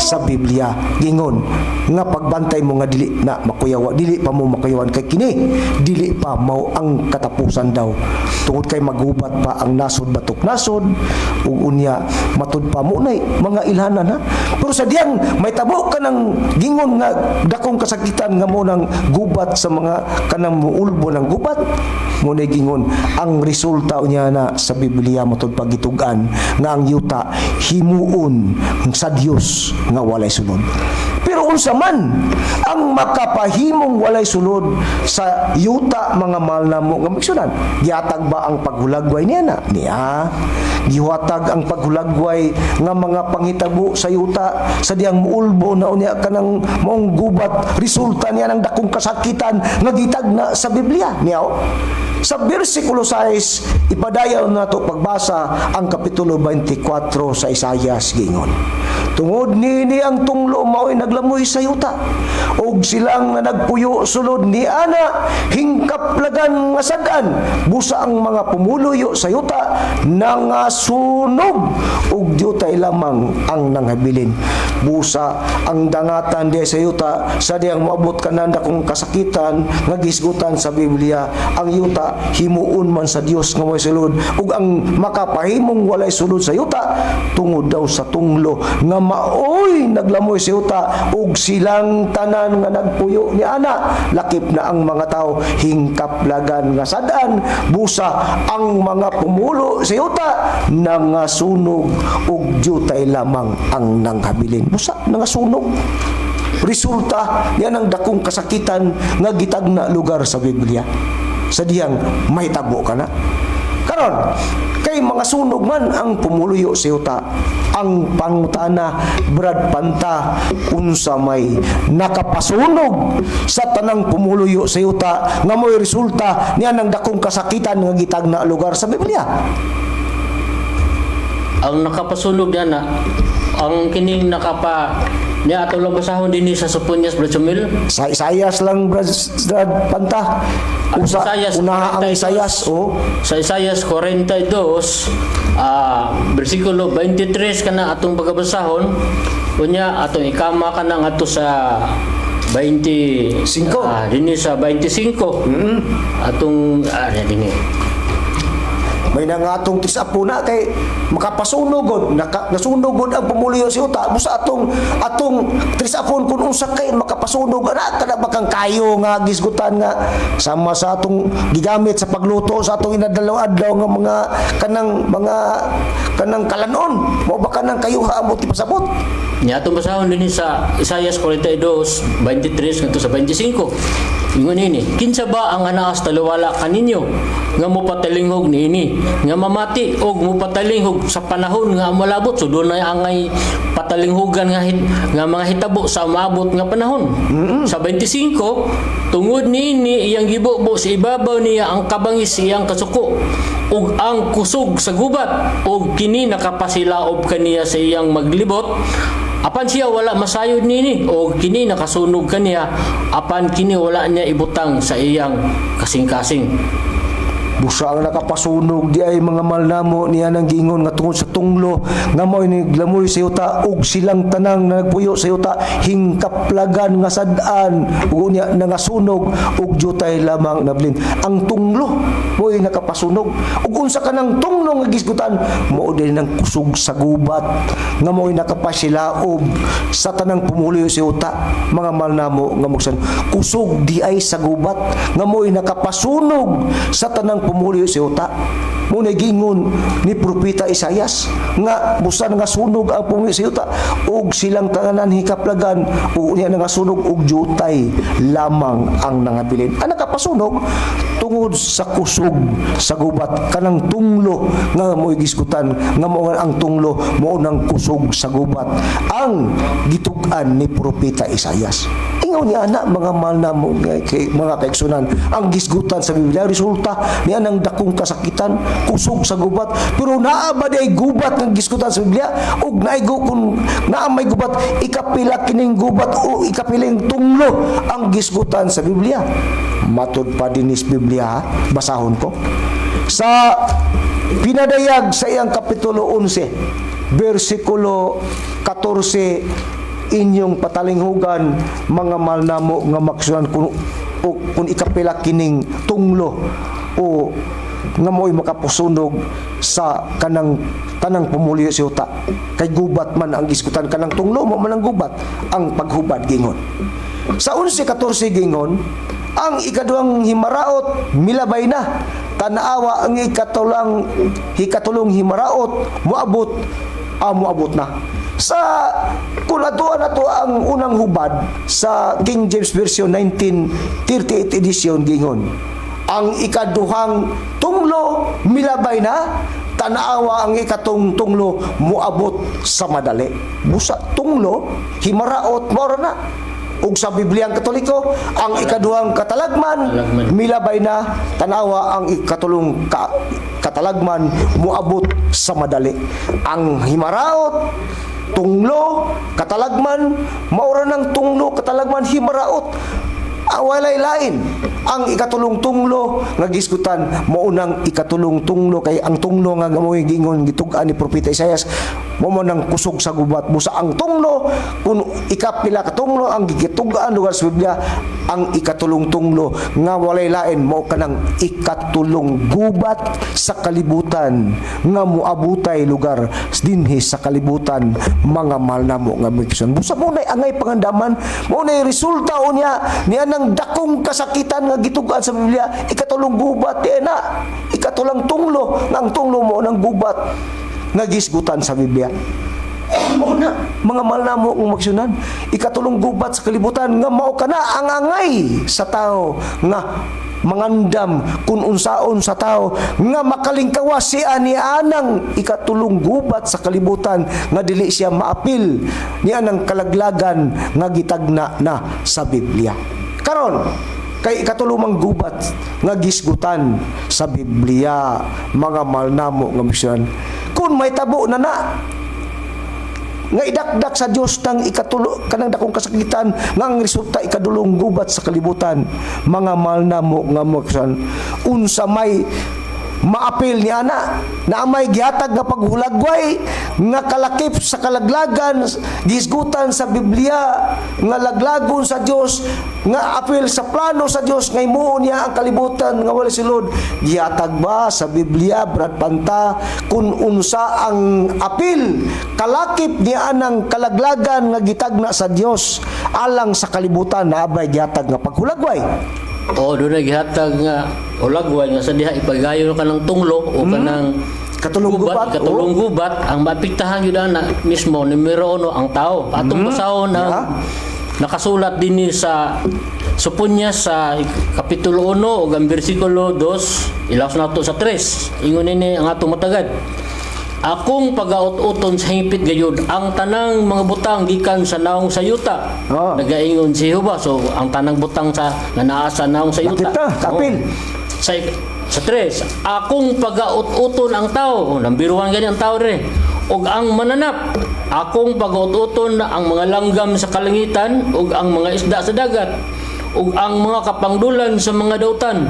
Sa Biblia gingon nga pagbantay mo nga dili na makuyawa, dili pa mo makuyawan, kay kini dili pa mao ang katapusan daw, tungod kay magubat pa ang nasod batok nasod, ug unya matud pa mo nay mga ilhanan ha. Pero sa diyang may tabo ka ng gingon nga dakong kasakitan nga mo nang gubat sa mga kanang muulbo ng gubat mo na, gingon ang resulta niya na sa Biblia, matud pagitug-an nga ang yuta himuon sa Dios nga walay sulod. Pero unsa man ang makapahimong walay sulod sa yuta, mga mahal na mo nga maigsuonan? Gihatag ba ang paghulagway niya na niya? Gihatag ang paghulagway nga mga panghitabo sa yuta sa diyang muulbo na unya kanang maong gubat, resulta niya ng dakong kasakitan nga gitag na sa Biblia niya, oh? Sa versikulo 6, ipadayon nato pagbasa ang kapitulo 24 sa Isayas, gingon: "Tungod nini ang tunglo mao'y naglamoy sa yuta ug silang nga nagpuyo sulod ni ana hingkaplagan nga sad-an. Busa ang mga pumuluyo sa yuta nangasunog ug dyutay lamang ang nangabilin." Busa ang dangatan di sa yuta sa diyang moabot kanan dakong kasakitan nga gisgutan sa Biblia, ang yuta himuon man sa Dios nga walay sulod, ug ang makapahimong walay sulod sa yuta tungod daw sa tunglo nga maoy naglamoy sa yuta, ug silang tanan nga nagpuyo ni ana, lakip na ang mga tao, hingkaplagan nga sad-an. Busa ang mga pumulo sa yuta nangasunog ug dyutay lamang ang nanghabilin. Busa nangasunog, resulta yan ang dakong kasakitan nga gitagna lugar sa Biblia sa diyang mahitabo ka na karon, kay mga sunog man ang pumuluyo sa yuta. Ang pangutana, Brad Panta, unsa may nakapasunog sa tanang pumuluyo sa yuta nga mo'y resulta niya ng dakong kasakitan nga gitagna lugar sa Biblia? Ang nakapasunog niya na ang kining nakapa niya, ato lang basahon dinhi sa Soponias, Brad Sumil. Sa Isayas lang, Brad Panta. Usa, Isayas unaha ang 42. Isayas, oh. Sa Isayas 42 bersikulo 23 kana atong pagabasahon, unya atong ikama kana ngadto sa 20 Singko. Dinhi sa 25 atong dinhi. May nangatong tisapo na kay makapasunog gud, nasunog gud ang pumuluyo sa yuta. Busa atong trisapon kung unsa kay makapasunog ana, kada ba kang kayo nga gisgutan nga sama sa atong gigamit sa pagluto sa atong inadlaw adlaw nga mga kanang mga kanang kalanon mo ba, kanang kayo ha mo pasabot. Nya atong basahon dinhi sa Isayas 42, 23 ngadto sa 25. Ingon ini, "Kinsa ba ang anaas taliwala kaninyo nga mopatalinghog niini, nga mamati og mopatalinghog sa panahon nga malabot?" So dunay angay patalinghugan nga mga hitabo sa maabot nga panahon. Sa 25, "Tungod niini iyang gibubo sa ibabaw niya ang kabangis sa iyang kasuko ug ang kusog sa gubat, ug kini nakapasilaob kaniya sa iyang maglibot, apan siya wala masayod nini, o kini nakasunog kaniya, apan kini wala niya ibutang sa iyang kasing-kasing." Busa ang nakapasunog di ay, mga mahal namo, niya nang giingon nga tungod sa tunglo nga mo'y naglamoy sa yuta ug silang tanang nga nagpuyo sa yuta hingkaplagan nga sad-an, ug unya nangasunog ug jutay lamang nabilin. Ang tunglo mo'y nakapasunog, ug unsa kanang tunglo nga gisgutan, mao din ang kusog sa gubat nga mo'y nakapasilaob sa tanang pumuloy sa yuta. Mga mahal namo nga mugsan, kusog di ay sa gubat nga mo'y nakapasunog sa tanang pumuloy sa yuta. Mo na gingon ni Propeta Isayas nga busan nga sunog ang pumuloy sa yuta ug silang tanan hikaplagan ug unya nga sunog ug jutay lamang ang nangabilin. Ang nakapasunog tungod sa kusog sa gubat, kanang tunglo nga mo'y gisgutan nga mao ang tunglo, mao nang kusog sa gubat ang gitug-an ni Propeta Isayas. Ingaw ni ana, mga mahal na mo, kay, mga kaigsunan, ang gisgutan sa Biblia, resulta niya ng dakong kasakitan, kusog sa gubat. Pero naa ba day gubat nga gisgutan sa Biblia? Ug naigo kung naa may gubat, ikapila kining gubat o ikapiling tunglo ang gisgutan sa Biblia? Matud pa dinis Biblia ha? Basahon ko. Sa Pinadayag sa iyang kapitulo 11, versikulo 14. Inyong patalinghugan, mga mahal namo nga maigsuonan, kung, o, kung ikapila kining tunglo o nga mo'y makapusunog sa kanang tanang pumuliyo sa yuta, kay gubat man ang gisgutan. Kanang tunglo mo man ang gubat, ang paghubad. Gingon sa 11:14, gingon, ang ikaduhang himaraot milabay na, tanawa ang ikatulong himaraot moabot, moabot na. Sa kung atuan nato ang unang hubad sa King James Version 1938 edition, gingon, ang ikaduhang tunglo milabay na, tanawa ang ikatong tunglo moabot sa madali. Busa tunglo, himaraot, mora na. Ug sa Bibliang Katoliko, ang ikaduhang katalagman Katalagman. milabay na, tanawa ang ikatulong katalagman moabot sa madali. Ang himaraot, tunglo, katalagman, maura ng tunglo, katalagman, himaraot. Walay lain. Ang ikatulong tunglo nga gisgutan mao nang ikatulong tunglo, kay ang tunglo nga mo'y gingon, gitug-an ni Propeta Isaias, mo mo nang kusog sa gubat. Busa ang tunglo, kung ikapila ka tunglo ang gitug-an lugar sa Biblia, ang ikatulong tunglo nga walay lain mao kanang ikatulong gubat sa kalibutan nga moabutay lugar dinhi sa kalibutan, mga mahal namo nga maigsoon. Busa mo nay angay pangandaman, mo nay resulta unya niya ng dakong kasakitan nga gitug-an sa Biblia, ikatulong gubat di na, ikatulang tunglo nga ang tunglo mo ng gubat nga gisgutan sa Biblia. Mao na, mga mahal namo nga maigsuonan, ikatulong gubat sa kalibutan nga mao kana ang angay sa tao nga mangandam kung unsaon sa tao nga makalingkawas siya ni anang ikatulong gubat sa kalibutan nga dili siya maapil ni anang kalaglagan nga gitagna na sa Biblia. Karon, kay ikatulumang gubat nga gisgutan sa Biblia, mga mahal namo nga maigsuonan, kung may tabo na na nga idakdak sa Dios tang ikatulo, kanang dakong kasakitan nga ang resulta ikadulong gubat sa kalibutan, mga mahal namo nga maigsuonan, unsa may maapil ni ana na may gihatag nga paghulagway nga kalakip sa kalaglagan gisgutan sa Biblia nga laglagon sa Dios, nga apil sa plano sa Dios nga himuon niya ang kalibutan nga wala sulod? Gihatag ba sa Biblia, Brad Panta, kung unsa ang apil kalakip ni anang kalaglagan nga gitagna sa Dios alang sa kalibutan? Na abay gihatag nga paghulagway? O doon na gihatag nga ulagway nga sa diha ipagayon ka ng tunglo o kanang Katulong gubat, katulong gubat, ang maapektahan yun na mismo numero uno ang tao. Atong basahon ang nakasulat din ni sa Soponia sa kapitulo 1 ug ang bersikulo 2, ilaos nato sa 3. Ingon nini ang atong matagad: "Akong pagaut-uton sa hingpit gayud ang tanang mga butang gikan sa naong sa yuta." Nagaingon si Jehova. So ang tanang butang sa nga naa sa naong sa yuta. Lakip na, kapil. Oo. Sa 3, "Akong pagaut-uton ang tao." Oh, number 1 gani ang tao re. "Ug ang mananap. Akong pagaut-uton ang mga langgam sa kalangitan ug ang mga isda sa dagat ug ang mga kapangdulan sa mga dautan.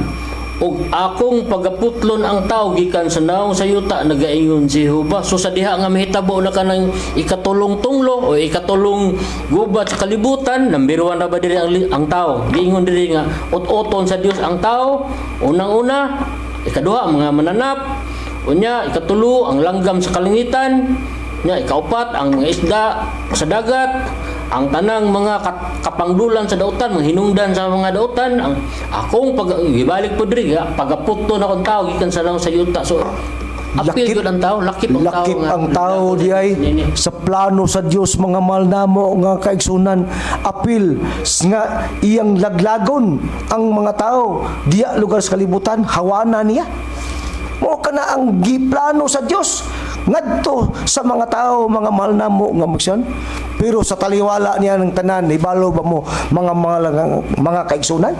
Ug akong pagaputlon ang tao gikan sa naong sa yuta, nagaingon si Jehova." So sa diha nga mahitabo na kanang ikatulong tunglo o ikatulong gubat sa kalibutan, number 1 na ba diri ang tao? Giingon diri nga ut-uton sa Dios ang tao, unang-una, ikaduha ang mga mananap, unya ikatulo ang langgam sa kalangitan, nya ikaupat ang mga isda sa dagat, ang tanang mga kapangdulan sa dautan, mga hinungdan sa mga dautan, ang akong pag gibalik po diri ga pagaputo na akong tao gikan sa naong sa yuta. So apil Lakip. gyud ang tao, lakip ang tao Lakip nga ang tao di ay Nini. sa plano sa Dios, mga mahal namo nga kaigsunan, apil nga iyang laglagon ang mga tao diya lugar sa kalibutan, hawana niya. Mo kana ang giplano sa Dios ngadto sa mga tao, mga mahal namo nga maigsoon. Pero sa taliwala niya ng tanan, ibalo ba mo, mga kaigsunan,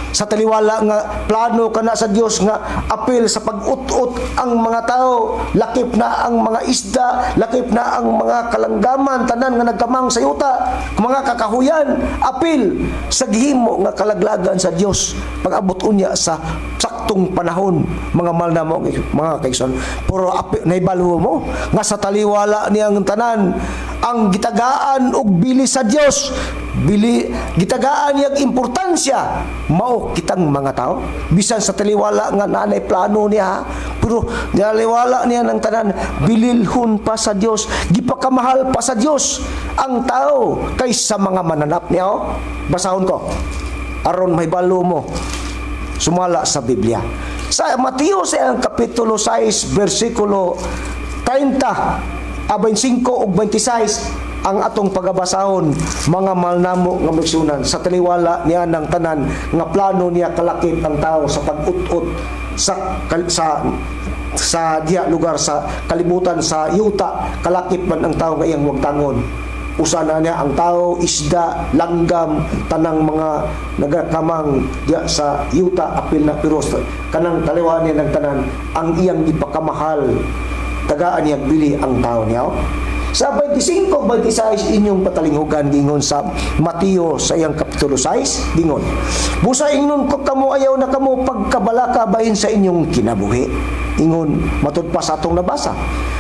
sa taliwala nga plano kana sa Dios nga apil sa pag-ut-ut ang mga tao, lakip na ang mga isda, lakip na ang mga kalanggaman, tanan nga nagkamang sa yuta, mga kakahuyan, apil sa gihimo nga kalaglagan sa Dios pag-abot unya sa saktong atong panahon, mga mahal na mo, mga kaigsoon. Pero naibalo mo nga sa taliwala niyang tanan, ang gitagaan og bili sa Dios, bili gitagaan niyang importansya mao kitang mga tao, bisan sa taliwala nga naanay plano niya, pero taliwala niya ng tanan, bililhon pa sa Dios, gipakamahal pa sa Dios ang tao kaysa mga mananap niya. Oh. Basahon ko aron mahibalo mo sumala sa Biblia. Sa Mateo sa ang Kapitulo 6 versikulo 30 a 25 ug 26 ang atong pagabasahon, mga mahal namo nga maigsuonan, sa taliwala niya ng tanan nga plano niya kalakip ang tao sa pag-ut-ut sa sa diha lugar sa kalibutan, sa yuta, kalakip man ang tao nga iyang wagtangon. Usa na niya ang tao, isda, langgam, tanang mga nagakamang diya sa yuta apil na. Pero kanang taliwan niya ng tanan, ang iyang ipakamahal, tagaan niya bili ang tao niya. Sa 25, 26 inyong patalinghugan, gingon sa Mateo sa iyang Kapitulo 6, gingon, "Busa ingnon ko kamo, ayaw na kamo pagkabalaka bahin sa inyong kinabuhi." Ingon, matud pa sa atong nabasa,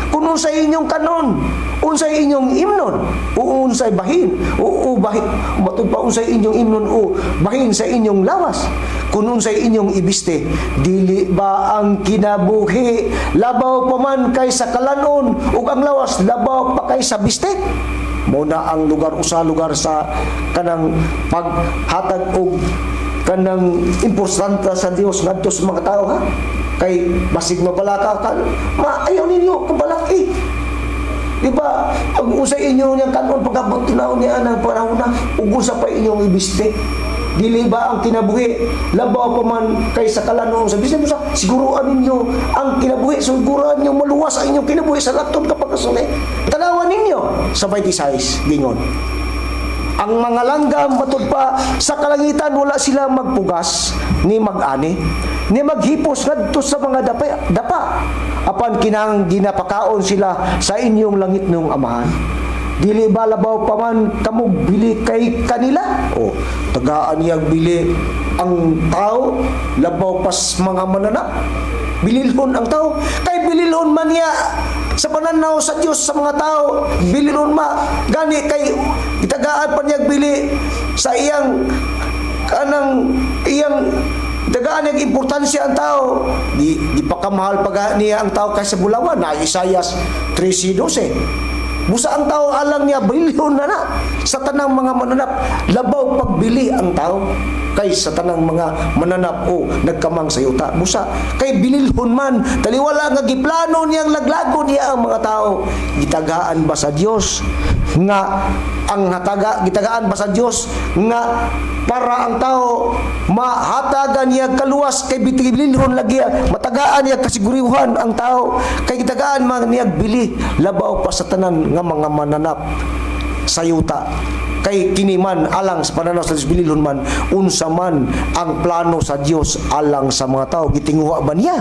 kung unsay inyong kanon, unsay inyong imnon, o unsay bahin, o bahin, matud pa unsay inyong imnon o bahin sa inyong lawas, kung unsay inyong ibiste. Dili ba ang kinabuhi labaw pa man kay sa kalanon, ug ang lawas labaw pa kay sa biste? Mao na ang lugar, usa lugar sa kanang paghatag og kanang importante sa Dios ngadto sa mga tao, ha, kay basig mabalaka ka, ma ayaw ninyo kabalaki. Di ba? Ang usay inyo niyang kanon pagabot na niya ng panahon na ug usa pa inyong ibiste. Dili ba ang kinabuhi labaw pa man kay sa kalanon sa biste? Sa siguruan ninyo ang kinabuhi, siguruan ninyo maluwas ang inyong kinabuhi sa latod kapag kasuli. Tanawan ninyo sa 26, gingon, ang mga langgam matud pa sa kalangitan, wala sila magpugas ni mag-ani ni maghipos ngadto sa mga dapa, dapa. Apan kinang ginapakaon sila sa inyong langitnong Amahan. Dili ba labaw pa man kamo bili kay kanila? O tagaan niyang bili ang tao labaw pas mga mananap. Bililhon ang tao kay bililhon man niya sa pananaw sa Dios sa mga tao, bililhon ma gani kay itagaan pa niya bili sa iyang kanang iyang tagaan niyang importansya ang tao. Di pa kamahal pa niya ang tao kaysa bulawan na Isayas 13:12. Busa ang tao alang niya bilyon na na sa tanang mga mananap, labaw pagbili ang tao kay sa tanang mga mananap o nagkamang sa yuta. Busa kay bililhon man, taliwala nga giplano niyang laglagon niya ang mga tao, gitagaan ba sa Dios nga ang hataga, gitagaan ba sa Dios nga para ang tao mahatagan niya kaluwas kay bililhon lagi, matagaan niya kasigurihan ang tao kay gitagaan man niya bili labaw pa sa tanan nga mga mananap sa yuta? Kay kini man alang sa pananaw sa Dios, bililhon man. Unsa man ang plano sa Dios alang sa mga tao? Gitinguha ba niya,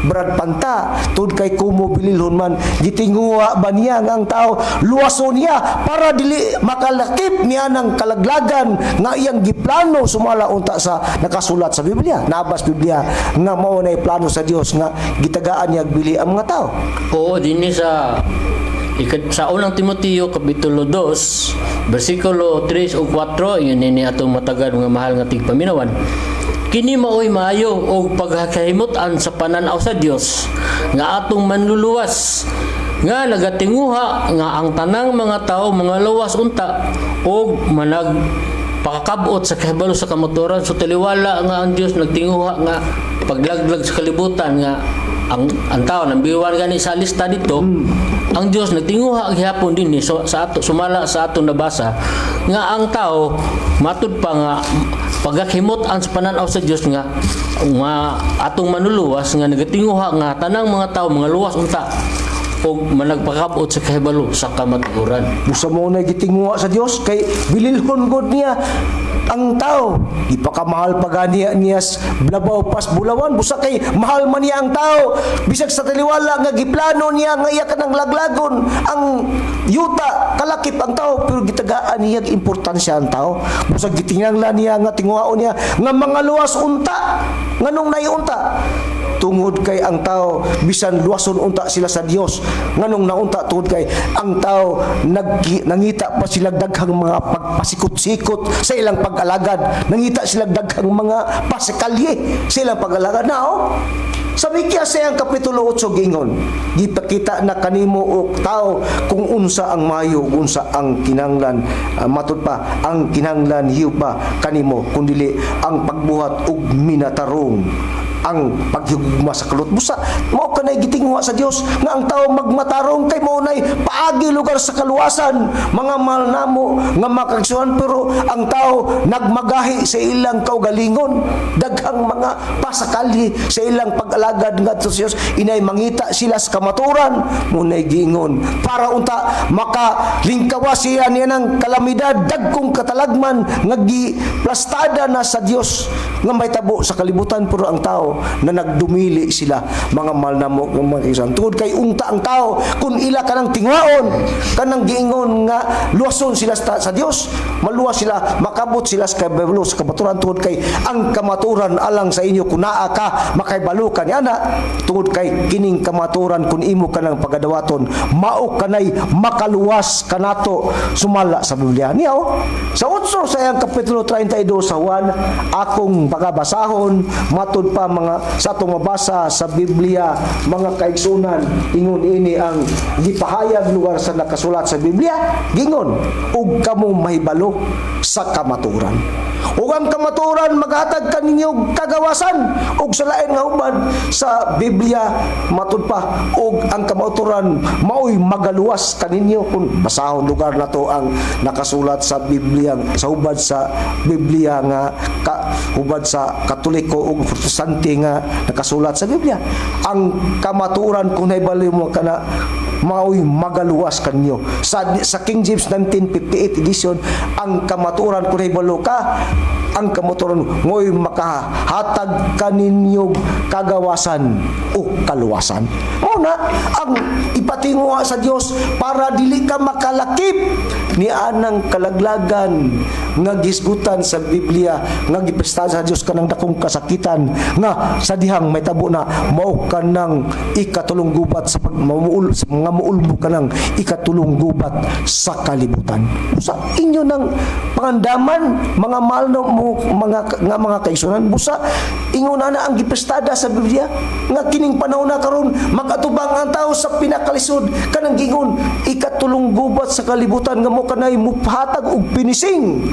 Brad Panta, tud kay kumo bililhon man, gitinguha ba niya nga ang tao luwason niya para dili makalakip niya ng kalaglagan nga iyang giplano sumala unta sa nakasulat sa Biblia, nabas Biblia, nga mao na plano sa Dios nga gitagaan niya bili ang mga tao? Oo, dinhi sa Unang Timoteo kapitulo 2, bersikulo 3 ug 4, yun ini atong matagad mga mahal nga tigpaminawan. "Kini maoy maayo og pagkahimut-an sa pananaw sa Dios nga atong manluluwas, nga nagatinguha nga ang tanang mga tao mga luwas unta og manag pakakabot sa kahibalo sa kamatuoran." So taliwala nga ang Dios nagtinguha nga paglaglag sa kalibutan nga ang tao nang biwan gani sa lista dito, ang Dios nagtinguha gihapon dinhi. So, sa ato, sumala sa atong nabasa nga ang tao matud pa nga pagkahimot ang sa pananaw sa Dios nga atong manluluwas nga nagatinguha nga tanang mga tao mga luwas unta. ug managpakabot sa kahibalo sa kamatuoran. Busa mao na gitinguha sa Dios kay bililhon gud niya ang tao. Ipakamahal pa gani niya labaw pas bulawan, busa kay mahal man niya ang tao. Bisag sa taliwala nga giplano niya nga iya kanang laglagon ang yuta kalakip ang tao, pero gitagaan niya importansya ang tao. Busag gitinganglan niya nga tinguhaon niya nga mga luwas unta, nganong naiunta tungod kay ang tao bisan luwason unta sila sa Dios, nganong naunta tungod kay ang tao nangita pa sila daghang mga pagpasikot-sikot sa ilang pag-alagad, nangita sila daghang mga pasikalye sa ilang pag-alagad na oh. Sa Mikya sa iyang kapitulo 8 gingon, gipakita na kanimo og tao kung unsa ang mayo, unsa ang kinahanglan, matud pa ang kinahanglan hiyo pa kanimo kundili ang pagbuhat og minatarong, ang paghigugma sa kalot. Busa mao kanay gitinguha sa Dios nga ang tao magmatarong kay mao nay paagi lugar sa kaluwasan, mga mahal namo nga makagsuhan. Pero ang tao nagmagahi sa ilang kaugalingon, daghang mga pasakalye sa ilang pag-alagad ngadto sa Dios. Inay mangita sila sa kamaturan, munay giingon para unta makalingkawas siya niya ng kalamidad, dagkong katalagman nga giplastada na sa Dios nga mahitabo sa kalibutan. Pero ang tao na nagdumili sila, mga mahal na mo mga kaisan, tungod kay unta ang tao kung ila kanang tinguhaon kanang giingon nga luwason sila sa Dios, maluwas sila, makabot sila sa kabalo sa kamaturan, tungod kay ang kamaturan alang sa inyo kung naa ka makaibalo ka ni ana, tungod kay kining kamaturan kung imo kanang pagadawaton mao kanay makaluwas kanato sumala sa Biblia niya oh. Sa 8 sa iyang kapitulo 32 sa Juan, akong pagabasahon matud pa mga sa atong mabasa sa Biblia, mga kaigsunan, ingon ini ang gipahayag lugar sa nakasulat sa Biblia, gingon, "Ug kamo mahibalo sa kamaturan ug ang kamaturan maghatag kaninyo og kagawasan." Ug sa lain nga hubad sa Biblia, matud pa, ug ang kamaturan maoy magaluwas kaninyo. Kung basahon lugar nato ang nakasulat sa Biblia sa hubad sa Biblia nga hubad sa Katoliko ug Protestante nga nakasulat sa Biblia, ang kamaturan kung nahibalo mo kana maoy magaluwas kanyo. Sa King James 1958 edition, ang kamaturan kung nahibalo ka ang kamaturan ngoy makahatag kaninyo kagawasan o kaluwasan. Mao na ang ipatinguha sa Dios para dili ka makalakip ni anang kalaglagan nga gisgutan sa Biblia nga giprestahan sa Dios kanang dakong kasakitan nga sa dihang may tabo na mao kanang ikatulong gubat sa pag mamuul sa mga muulbo, kanang ikatulong gubat sa kalibutan. Sa inyo ng pangandaman, mga mahal na mo mga nga mga kaigsunan, busa ingon na ang giprestada sa Biblia nga kining panahon na karon magatubang ang tao sa pinakalisod kanang gingon ikatulong gubat sa kalibutan nga mo kanay muhatag og pinising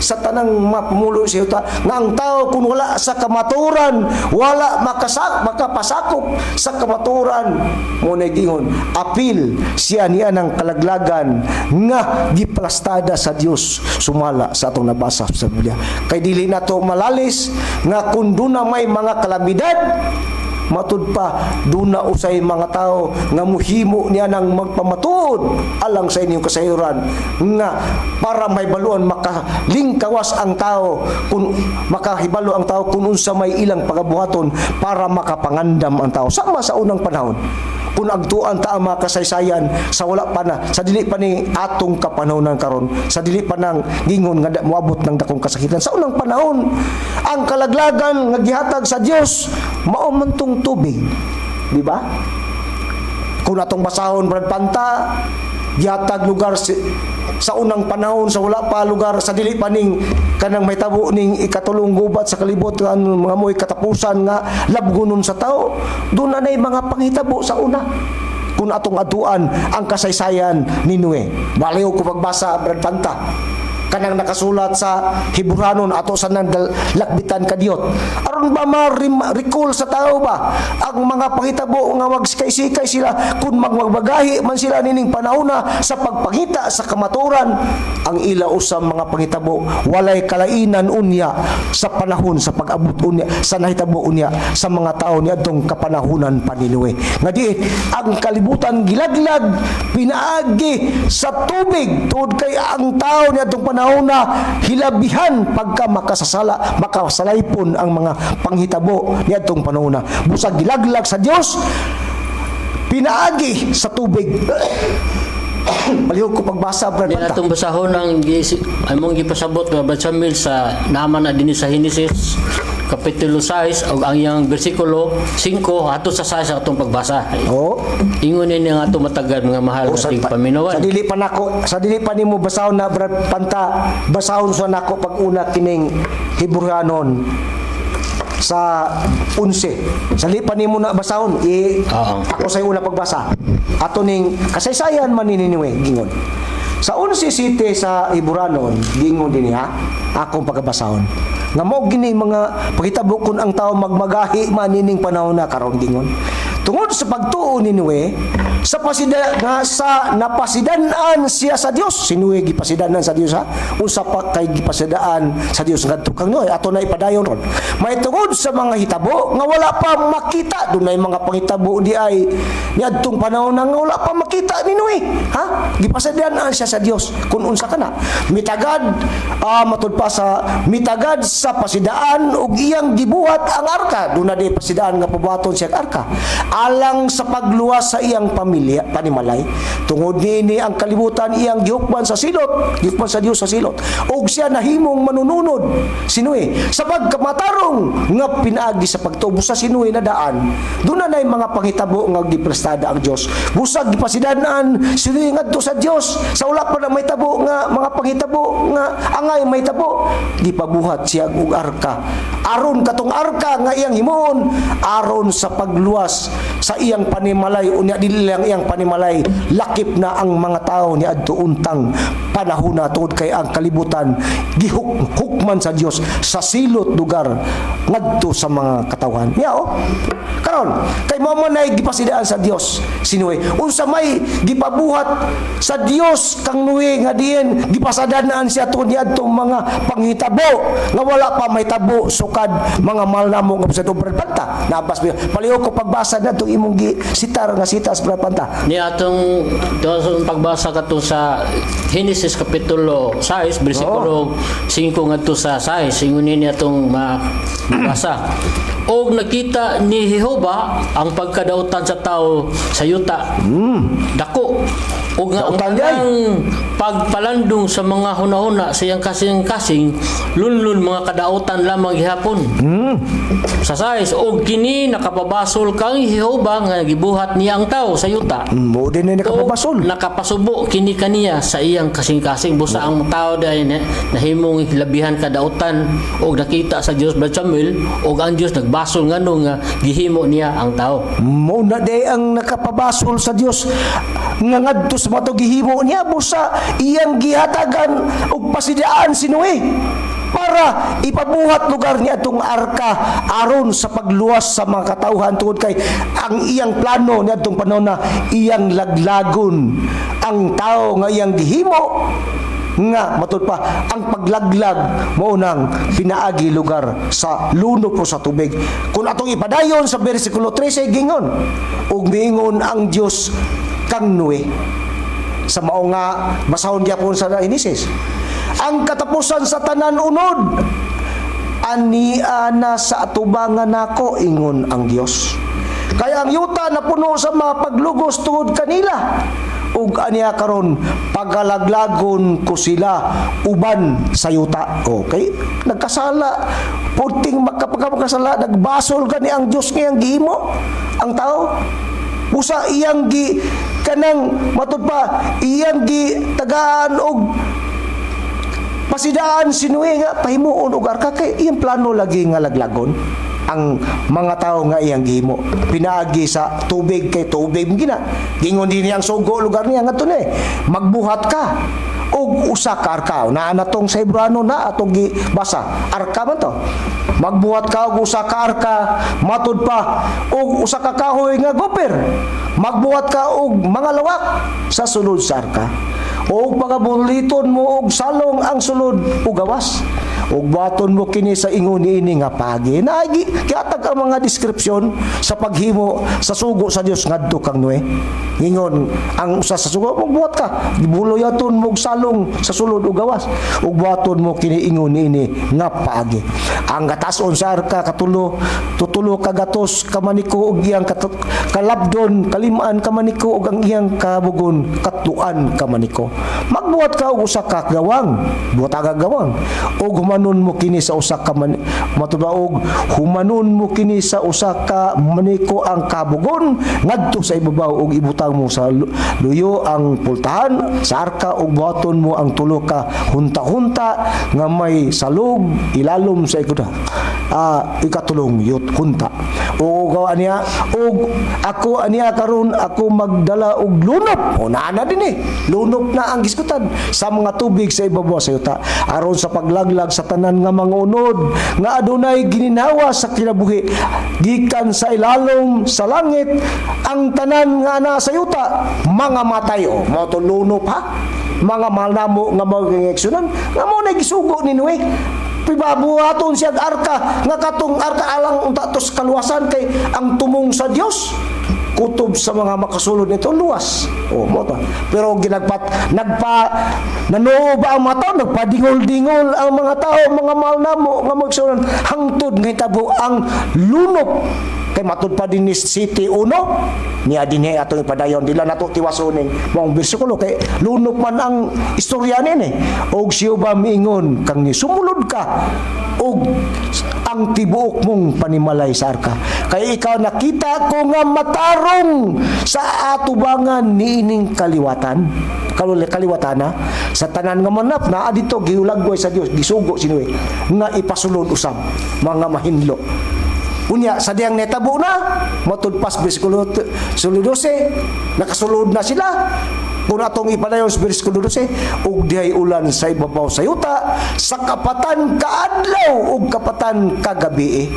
sa tanang mapumulo sa yuta, nga ang tao kung wala sa kamaturan, wala makapasakop sa kamaturan mo na gingon apil siya niya ng kalaglagan nga giplastada sa Dios sumala sa atong nabasa sa Biblia. Kay dili nato malalis nga kung duna may mga kalamidad, matud pa duna usay mga tao nga muhimo niya ng magpamatuod alang sa inyong kasayuran nga para may baluan makalingkawas ang tao, kung makahibalo ang tao kung unsa may ilang pagabuhaton para makapangandam ang tao. Sama sa unang panahon, kung agtuan ta ang mga kasaysayan sa wala pa na sa dili pa ni atong kapanahonan karon, sa dili pa nang gingon nga moabot ng dakong kasakitan, sa unang panahon ang kalaglagan nga gihatag sa Dios mao man tong tubig, di ba? Kung atong basahon, Brad Panta, gihatag lugar sa unang panahon sa wala pa lugar sa dili pa ning kanang may tabo ning ikatulong gubat sa kalibutan mga mo'y katapusan nga labgunon sa tao, doon na nay mga panghitabo sa una. Kung atong atuan ang kasaysayan ni Noe, baliw ko pagbasa, Brad Panta, kanang nakasulat sa Hebranon ato sa nang lakbitan kadiyot aron Aron ba ma-recall sa tao ba ang mga panghitabo nga magsikay-sikay sila kung magmagbagahi man sila nining panahona sa pagpangita sa kamaturan, ang ila usang mga panghitabo walay kalainan unya sa panahon sa pag-abot unya sa nahitabo unya sa mga tao niadtong kapanahunan pa ni Noe, nga diin ang kalibutan gilaglag pinaagi sa tubig, tungod kay ang tao niadtong panahon na hilabihan pagka makasasala, makasalaypon ang mga panghitabo niadtong panahon na. Busag gilaglag sa Dios pinaagi sa tubig. Palihog ko pagbasa, Brad Di Panta. natong basahon ang among gipasabot nga Brad Samuel sa naman na dinhi sa Henesis kapitulo 6 ug ang iyang bersikulo 5 ato sa 6 ang atong pagbasa. Oo. Ingon ni ang atong matagad mga mahal O, nga tigpaminawan. Sa dili pa nako, sa dili pa nimo basahon na, Brad Panta, basahon sa nako pag una kining Hebreanon sa 11. Sa dili pa nimo na basahon, i Oo. ako sa una pagbasa. Ato ning kasaysayan man ni Noe gingon. Sa 11 city sa Hebreanon, gingon din ha, akong pagkabasahon. Nga mao gini mga pagitabo kun ang tao magmagahi man nining panahon na karon, gingon. Tungod sa pagtuo ni Noe, sa pasida nga sa napasidan-an siya sa Dios. Si Noe gipasidanan sa Dios ha. Unsa pa kay gipasidaan sa Dios ngadto kang Noe? Ato na ipadayon ron. May tungod sa mga hitabo nga wala pa makita, dunay mga panghitabo di ay niadtong panahon na nga wala pa makita ni Noe. Ha? Gipasidan-an siya sa Dios kung unsa kana. Mitagad matud pa sa mitagad sa pasidaan ug iyang gibuhat ang arka. Duna di pasidaan nga pabuhaton siya ang arka alang sa pagluwas sa iyang pamilya panimalay. Tungod niini ang kalibutan iyang gihukman sa silot, gihukman sa Dios sa silot, ug siya nahimong manununod si Noe sa pagkamatarong nga pinaagi sa pagtubo. Sa si Noe na daan, duna nay mga panghitabo nga giprestada ang Dios. Busag gipasidan-an si Noe ngadto sa Dios sa wala pa na mahitabo nga mga panghitabo nga angay mahitabo, gipabuhat siya og arka aron katong arka nga iyang himuon aron sa pagluwas sa iyang panimalay. Unya dili lang iyang panimalay, lakip na ang mga tao ni adto untang panahona, tungod kay ang kalibutan gihukman sa Dios sa silot lugar ngadto sa mga katawhan niya. Oh, karon kay mao man nay gipasidaan sa Dios si Noe, unsa may gipabuhat sa Dios kang Noe nga diin gipasadanaan siya tungod niadtong mga panghitabo nga wala pa mahitabo sukad, mga mahal namo nga sa Brad Panta. Nabas palihog ko pagbasa na itong imong gi sitar nga sitas, Brad Panta. Ni atong atong pagbasa kato sa Genesis kapitulo 6 bersikulo 5 ngadto sa 6, ingon ni atong mabasa. Og nakita ni Jehova ang pagkadautan sa tao sa yuta. Dako og nga ang Dautan di ay. tanang pagpalandong sa mga hunahuna sa iyang kasing-kasing lunlun mga kadautan lamang gihapon. Sa 6, og kini nakapabasol kang Jehova nga gibuhat niya ang tao sa yuta. Mo din ni nakapabasol. O nakapasubo kini kaniya sa iyang kasing-kasing. Busa ang tao dahil nahimong labihan kadautan og nakita sa Dios, Brad Samuel, og ang Dios nagbasol ngano nga gihimo niya ang tao. Mo na day ang nakapabasol sa Dios nga ngadto sa mato gihimo niya, busa iyang gihatagan og pasidaan si Noe para ipabuhat lugar niya atong arka aron sa pagluwas sa mga katawhan, tungod kay ang iyang plano niadtong panahon na iyang laglagon ang tao nga iyang gihimo, nga matud pa ang paglaglag mao nang pinaagi lugar sa lunok o sa tubig. Kung atong ipadayon sa bersikulo 13, gingon, ug miingon ang Dios kang Noe, sa mao nga basahon gyapon sa Genesis, ang katapusan sa tanan unod ania na sa atubangan nako, ingon ang Dios, kaya ang yuta napuno sa mga paglugos tungod kanila, ug aniya karon pagalaglagon ko sila uban sa yuta. Okay, nagkasala puting makapagkasala, nagbasol gani ang Dios ngayang gihimo ang tao. Busa iyang gi kanang matud pa iyang gi tagaan og pasidaan si Noe nga pahimuon og arka, kay iyang plano lagi nga laglagon ang mga tao nga iyang gihimo pinaagi sa tubig, kay tubig gina gingon din ang sugo lugar niya ngadto na eh. Magbuhat ka og usa ka arka. Naa na tong sa Hebrano na atong gibasa. Arka man to. Magbuhat ka og usa ka arka, matud pa og usa ka kahoy nga gopher. Magbuhat ka og mga lawak sa sulod sa arka. Og pagabuliton mo og salong ang sulod ug gawas. Ug buhaton mo kini sa ingon niini nga pagi. Naagi gihatag ang mga description sa paghimo sa sugo sa Dios ngadto kang Noe. Ingon ang usa sa sugo, magbuhat ka, buloyaton mo og salong sa sulod ug gawas. Ug buhaton mo kini ingon niini nga paagi. Ang gatason sa arka katulo tutulo ka gatos ka maniko ug iyang kalabdon kalimaan ka maniko ug ang iyang kabugon katluan ka maniko. Magbuhat ka og usa ka gawang, buhat ka gawang ug humanon mo kini sa usa ka man, matubaog humanon mo kini sa usa ka maniko ang kabugon ngadto sa ibabaw ug ibutang mo sa luyo ang pultahan sa arka ug buhaton mo ang tulo ka hunta-hunta nga may salog ilalom sa ikuda ikatulong yut hunta o gawa niya. Og ako aniya karon ako magdala og lunop o naa na din eh, lunop na ang gisgutan sa mga tubig sa ibabaw sa yuta aron sa paglaglag sa tanan nga mga unod nga adunay gininhawa sa kinabuhi gikan sa ilalom sa langit. Ang tanan nga ana sa yuta mga matay. O mao to lunop ha, mga mahal namo nga mga eksyonan, nga mao na gisugo ni Noe. Pibabuhaton siya og arka nga katong arka alang unta tos kaluwasan, kay ang tumong sa Dios kutob sa mga makasulod nito luwas. O mo to. Pero ginagpat nagpa nanuo ba ang mga tao, nagpadingol-dingol ang mga tao, mga mahal namo nga magsunan, hangtod nga hitabo ang lunop. Kay matud pa din ni City Uno niya dinhi atong ipadayon, dila nato tiwasoning maong bersikulo kay lunop man ang istorya nini. Og siya ba miingon kang ni sumulod ka og ang tibuok mong panimalay sa arka, kay ikaw nakita ko nga matarong sa atubangan niining kaliwatan, kaliwatana sa tanan nga manap naa dito. Gihulagway sa Dios, gisugo si Noe nga ipasulod usab mga mahinlo. Unya, sa diyang netabo na, matud pas bersikulo 12, nakasulod na sila. Kung atong ipadayon sa bersikulo 12, ug dihay ulan sa ibabaw sa yuta, sa kapatan kaadlaw ug kapatan kagabi.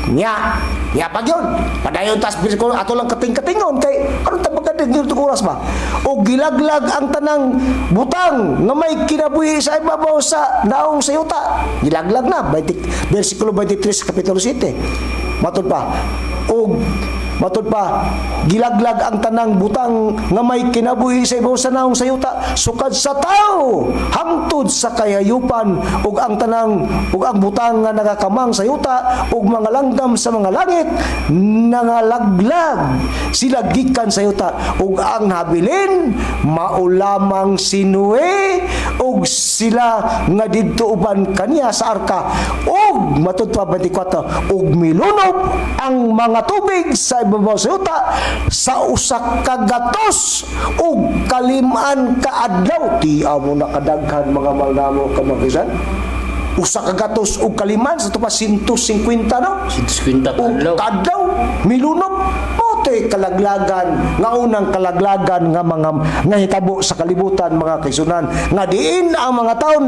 Nya, nya pag yun. Padayon tas bersikulo, ato lang kating-katingon, kay aron ta pagkadin dito oras ba? Og gilaglag ang tanang butang nga may kinabuhi sa ibabaw sa naong sa yuta. Gilaglag na, 20, bersikulo 23, kapitulo 7. Matud pa. Og matud pa, gilaglag ang tanang butang nga may kinabuhi sa ibabaw sa naong sa yuta, sukad sa tao hangtod sa kayayupan, ug ang tanang ug ang butang nga nagakamang sa yuta ug mga langgam sa mga langit, nangalaglag sila gikan sa yuta. Ug ang nabilin mao lamang si Noe ug sila nga didto uban kaniya sa arka. Ug matud pa 24, ug milunob ang mga tubig sa ibabaw sa yuta sa 105 ka adlaw. Ti amo na kadaghan, mga malnamo kamagisan, 105 sa tupa 150, no? 150 O kadlaw. Kadlaw milunob. Moto'y kalaglagan nga unang kalaglagan nga mga nga hitabo sa kalibutan, mga kaisunan, nga diin ang mga taon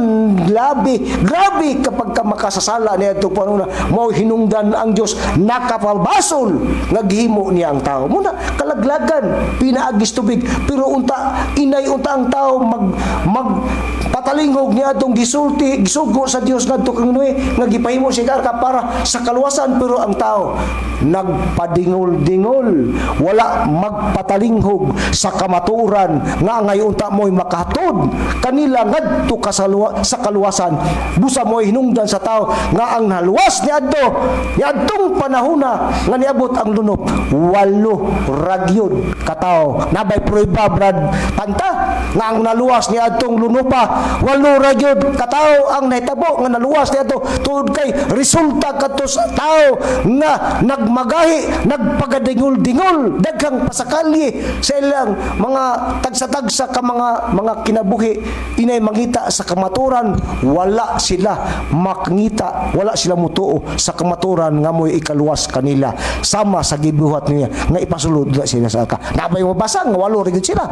labi grabe kapag ka makasasala niya itong panuna, mao hinungdan ang Dios nakapabasol nga gihimo niya ang tao muna kalaglagan pinaagis tubig. Pero unta inay unta ang tao mag mag patalingog niya atong gisulti, gisugo sa Dios ngadto kang Noe nga gipahimo siya arka para sa kaluwasan, pero ang tao nagpadingol-dingol, wala magpatalinghog sa kamatuoran nga ngayon ta mo'y makahatod kanila ngadto ka sa kaluwasan. Busa mo'y hinungdan sa tao nga ang naluwas niadto niadtong panahona nga niabot ang lunop, walo ragyod katao. Nabay prueba, Brad Panta, nga ang naluwas niadtong lunopa? Walo ra gyud katao ang nahitabo nga naluwas niadto, tungod kay resulta kadto sa tao nga nagmagahi, nagpagadingol-dingol, daghang pasakalye sa ilang mga tagsa-tagsa ka mga kinabuhi, inay mangita sa kamaturan, wala sila makngita, wala sila mutuo sa kamaturan nga mo'y ikaluwas kanila sama sa gibuhat niya nga ipasulod na sila sa arka. Nabay mabasa nga walo ra gyud sila.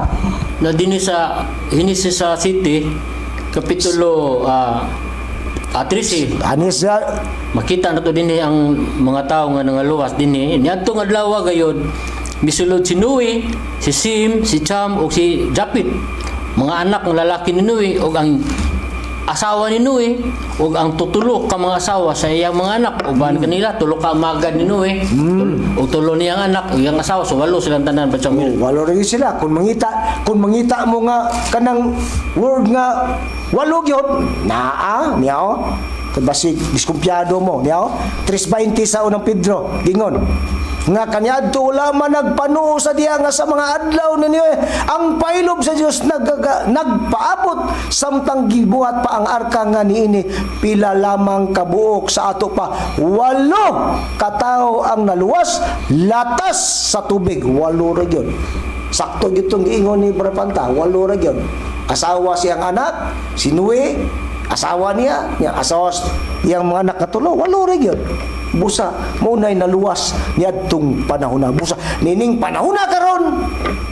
Na dinhi sa Henesis sa City kapitulo 13. Ani siya. Makita na to dinhi ang mga tao nga nangaluwas dinhi. Niadtong adlaw gayod, misulod si Noe, si Sim, si Cham ug si Japit, mga anak ng lalaki ni Noe, ug ang asawa ni Noe ug ang tutulo ka mga asawa sa iyang mga anak uban kanila. Tulo ka amagad ni Noe ug tulo niyang anak ug iyang asawa, so walo silang tanan pa. Oh, walo rin sila. Kung mangita mo nga kanang word nga walo gyud naa niya oh. Kung basig diskumpiyado mo niya oh. 3:20 sa Unang Pedro, gingon nga kaniadto wala man nagpanuo sa diha nga sa mga adlaw ninyo eh, ang pailob sa Dios nagpaabot samtang gibuhat pa ang arka, nga niini pila lamang kabuok sa ato pa, walo katao ang naluwas latas sa tubig. Walo ra gyud. Sakto gyud tong giingon ni Brapanta, walo ra gyud. Asawa siyang anak, si Noe, asawa niya, niya asawa iyang mga anak nga tulo, walo ra gyud. Busa mao nay naluwas niadtong panahon na. Busa nining panahon na karon,